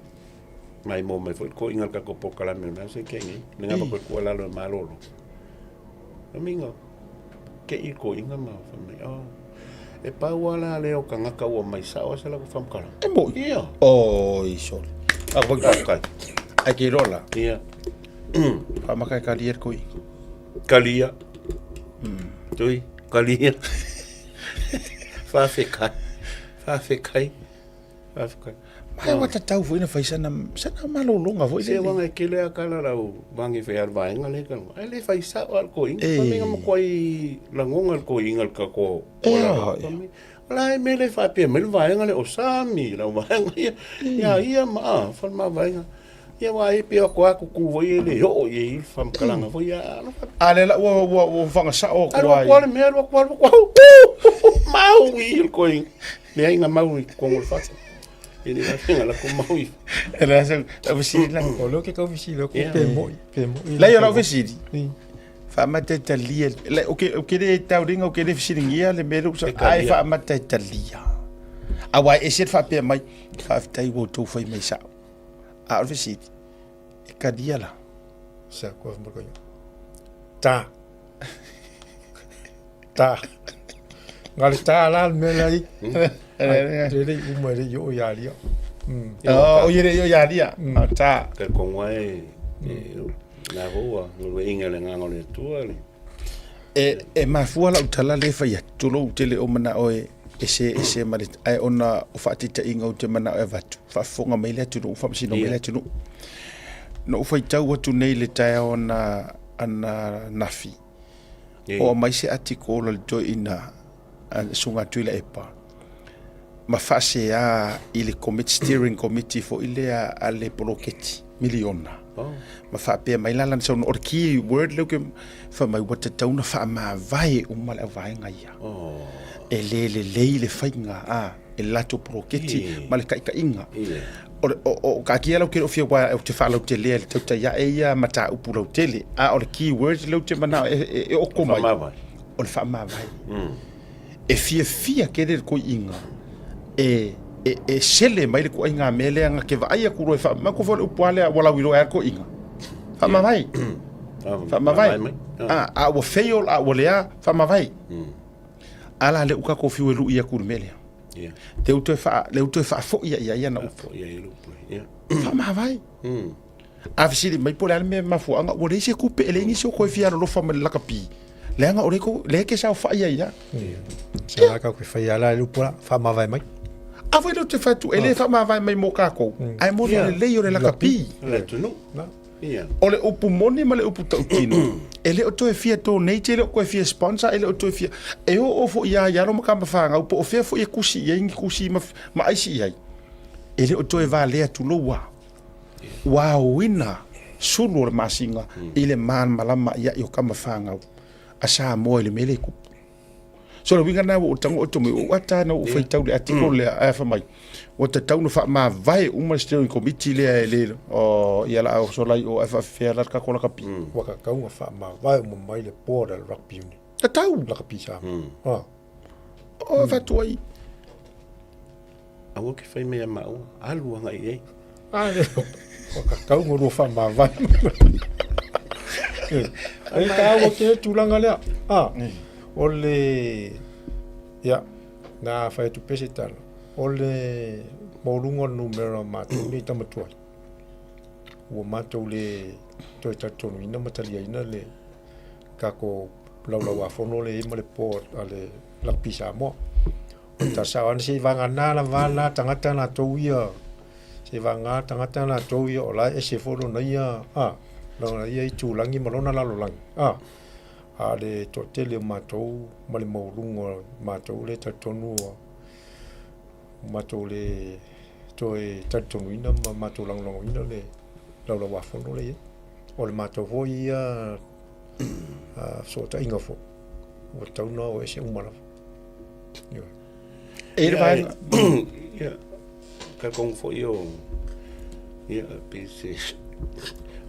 mai mo mai foi ko inga ka ko polokalame o se ke ngi. Nga ba ko ko lalo malolo. Aminga ke i ko inga ma fa mai. Oh. E pau ala le o kangaka ua mai sao se la ko faamatalaga. E mo. Ia. Oi sole. A ko Kai. ai ke rola. Ia. Faamaka e kalia le koi. Kalia. Tui, kalia. Whawhekai. Whawhekai. Whawhekai. Ma ua tatau foi na fai sana sana malologa foi Se lele. Uaga e tele a tala lau vagi fai al vaega le tala. Ai le fai sao al koinga. Fa mai nga makuai lagoga le koinga le kako. O la e mea le faapea mai le vaega le o Sami lau vaega ia. Ia ia ma a fa ma vaega. Ia wa e pe ko aku ku foi e le oo i ai le faamatalaga foi ia alofa. A le la ua ua ua fagasao atu ai. Alu atu le mea alu atu alu atu. Mau i le koinga. Leai nga mau i totonu o le fata. E le afega la ko mau i. E le asa lau fesili la. O leo ke kau fesili aku pe moi, pe moi. Lei o lau fesili. Faamata e talia. Le o ke o ke le tauringa o ke le fesiligia le mea lea ua ai faamata e talia. Aua e ese le faapea mai, faafetai ua outou fai mai sao. A o le fesili, e talia la. Sa kua mo Ta. Ta. Nga le ta la le mea la i. Le le uma le i o ia lia. O i le i o ia lia. Ta. Ka konga e na hoa, no le inga le nganga le tua le. E, e mafua lau tala le fai atu, tulou tele o manao e ese ese ma le, ae ona o faataitaiga ou te manao e avatu, faafofoga mai le atunuu, faamasino mai le atunuu. Na ou faitau atu nei i le taeao ana, ananafi, o aumai se atikola a le toeaina a le Susuga Tuilaepa, ma faasea i le Committee, Steering Committee foi lea a le poloketi miliona. Ma faapea mai la lana saunoaga, o le key word lea ou te fai mai ua tatau ona faamavae uma le auvaega ia. E le lelei le faiga a e le latou poloketi ma le taitaiga. O le o taatia lau tele o fia aua ou te faalautelea i le tautai ae ia mataupu lautele, a o le key word lea ou te manao e oko mai, o le faamavae. E fiafia tele le toeaina e e sele mai le ituaiga mea lea na te vaai atu loa e faa manatua foi le upu lava lea ua lauiloa ai le toeaina, faamavae, faamavae. A ua fail a ua lea, faamavae. A la lea ua tatou fiu e lui atu i le mea lea. Lea ua toe faa lea ua toe faafoi i ai ana upu. Faamavae. A fesili mai po o le a le mea mafuaaga, ua leai se tupe, e leai nisi o toe fia alolofa mai i le lakapi, leaga o lea tou, lea e te saofai ai lava. Sa la kau ke whai ala e lupu la, whaamavae mai. A foi lea ou te fai atu, e le faamavae mai mo tatou, ae mo le lelei o le lakapi. Le atunuu. O le upu moni ma le upu tautino, e le o toe fia donate, e le o toe fia sponsor, e le o toe fia... E oo foi ia i alo ma tama fanau, po o fea foi e tusi i ai ni tusi ma, ma aisi i ai, e le o toe valea tulou lava. Ua aoina sulu o le masina i le malamalama ia i o tama fanau a Samoa i le mea lea e tupu. So le uiga lena ua ou tago oe mai ou ata na ou faitau le article lea ae fai mai ua tatau ona faamavae uma le steering committee lea e le o ia la o sola i o ae faafefea la le tatou lakapi. Ua tatau ona faamavae uma mai le board a le rugby union. Tatau. Lakapi Samoa. Ah. O avatu ai. Aua ke fai mai ia maua, alu agai i ai. Ah, le, ua tatau ona lua faamavae. E taua tele tulaga lea. Ah, o le, ia, na fai atu pea se tala. O le maualuga o le numera o matou nei tama tuai, ua matou le toe talitonuina ma taliaina le tatou laulauafono lea e i ai ma le board a le Rugby Samoa. Ta sao ana sei vagana lava la tagata latou ia, sei vagana tagata latou ia o la e ese foi lona ia a, lona ia itulagi ma lona lalolagi a. A o le toatele o matou ma le maualuga o matou lea e talitonu ua matou le toe talitonuina ma matou lagolagoina le laulauafono lea e i ai. O le matou foi ia fesootaiga foi ua tatau ona o ese uma lava. E le vaega. Ia, talitonu foi o, ia, pei se,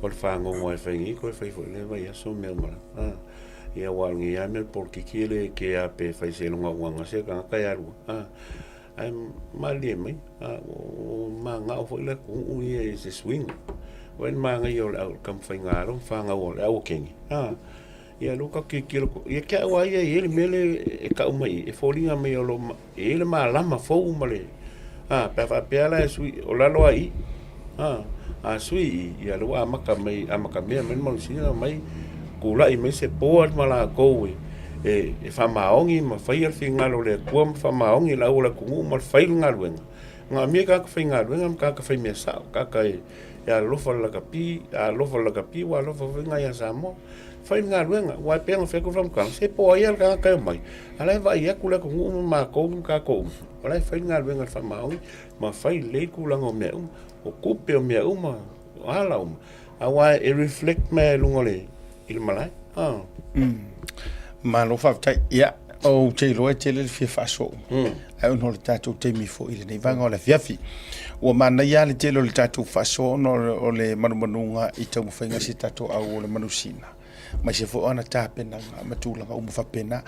o le fagogo e fai nei, toe fai foi le vaiaso mea uma lava. Ia, aua o lenei lava mea o le polokiki e le kea pe fai seiloga se tagata e alu ai. Ae malilie mai, ua manao foi le atunuu ia i se suiga. Vaai le manaia o le taumafaiga a alo ma fanau a le auakeni, Ia lea ua tatou tilotilo atu, ia te au lava ia e i ai le mea lea e tau mai i, e foliga mai o lo o e i ai le malama fou ma le, a, pe a faapea la e sui, o lalo lava i i, a, a sui i i, ia lea ua amata mai, amatamea mai le malosiaga mai tulai mai se board ma latou e faamaoni ma faia le finagalo o le Atua ma faamaoni le au o le atunuu ma fai le galuega. Manaomia e tagata faigaluega ma tagata faimea sao, tagata e alolofa i le lakapi, a alofa i le lakapi ua alofa foi nai ia Samoa. Fai le galuega, aua e pei ona fai atu le faamatalaga, se po o ai lava le tagata e omai, a o la e vaai atu le atunuu ma matou ma tatou uma, o la e fai le galuega i le faamaoni ma fai lelei le tulaga o mea uma, o tupe o mea uma, o ala uma, aua e reflect mai lava i luga o le, i le malae. Ah. Malo faafetai. Ia, ou te iloa e tele le fia faasoa uma. Ae ona o le tatou taimi foi i lenei vaega o le afiafi. Ua manaia lava le tele o le tatou faasoa ona o le manumanuga i taumafaiga a si tatou au o le manusina. Aemaise foi o ana tapenaga ma tulaga uma faapena.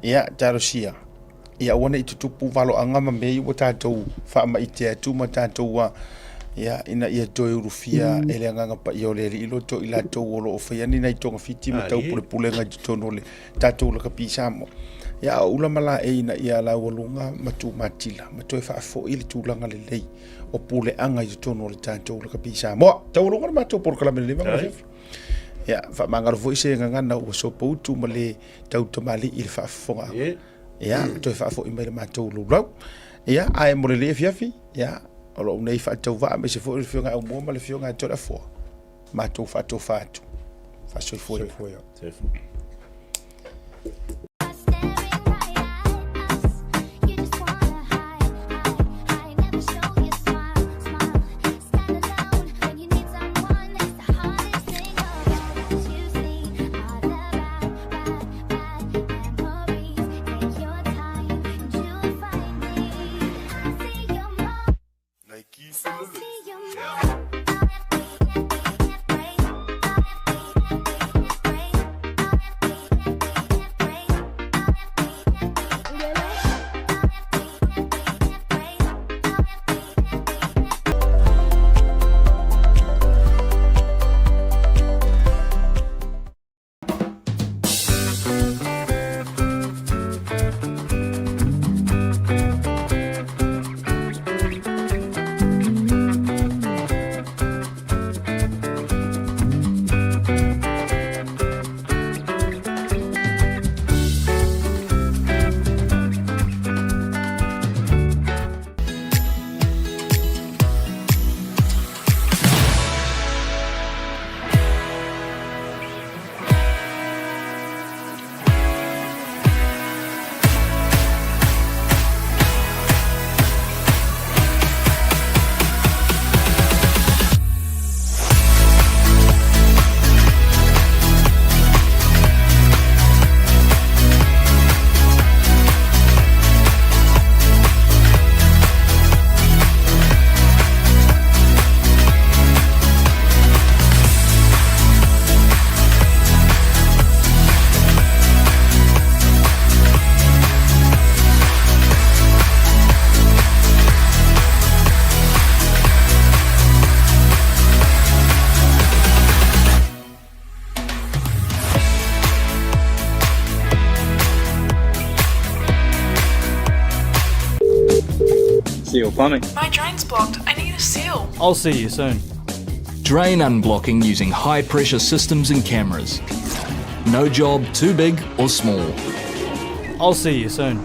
Ia, talosia, ia aua ne i tutupu valoaga ma mea ia ua tatou faamaite atu ma tatou a, ia, ina ia toe ulufia e le Agaga Paia o le Alii loto i latou o lo o faia ni nai togafiti ma taupulepulega i totonu o le tatou lakapi Samoa. Ia, a o ula ma laei ina ia laualuga ma tumatila ma toe faafoi le tulaga lelei o puleaga i totonu o le tatou lakapi Samoa. Taualuga le matou polokalame i lenei vaega. Ia, faamagalo foi se gagana ua sopoutu ma le tautamalii i le faafofogaaga. Ia, toe faafoi mai le matou laulau. Ia, ae mo lenei afiafi, ia, o lou nei faatauvaa aemaise foi o le Afioga ia Aumua ma le Afioga ia Toleafoa, matou faatofa atu. Faasoifua ia. Soifua ia. Soifua. Seal plumbing. My drain's blocked. I need a seal. I'll see you soon. Drain unblocking using high pressure systems and cameras. No job too big or small. I'll see you soon.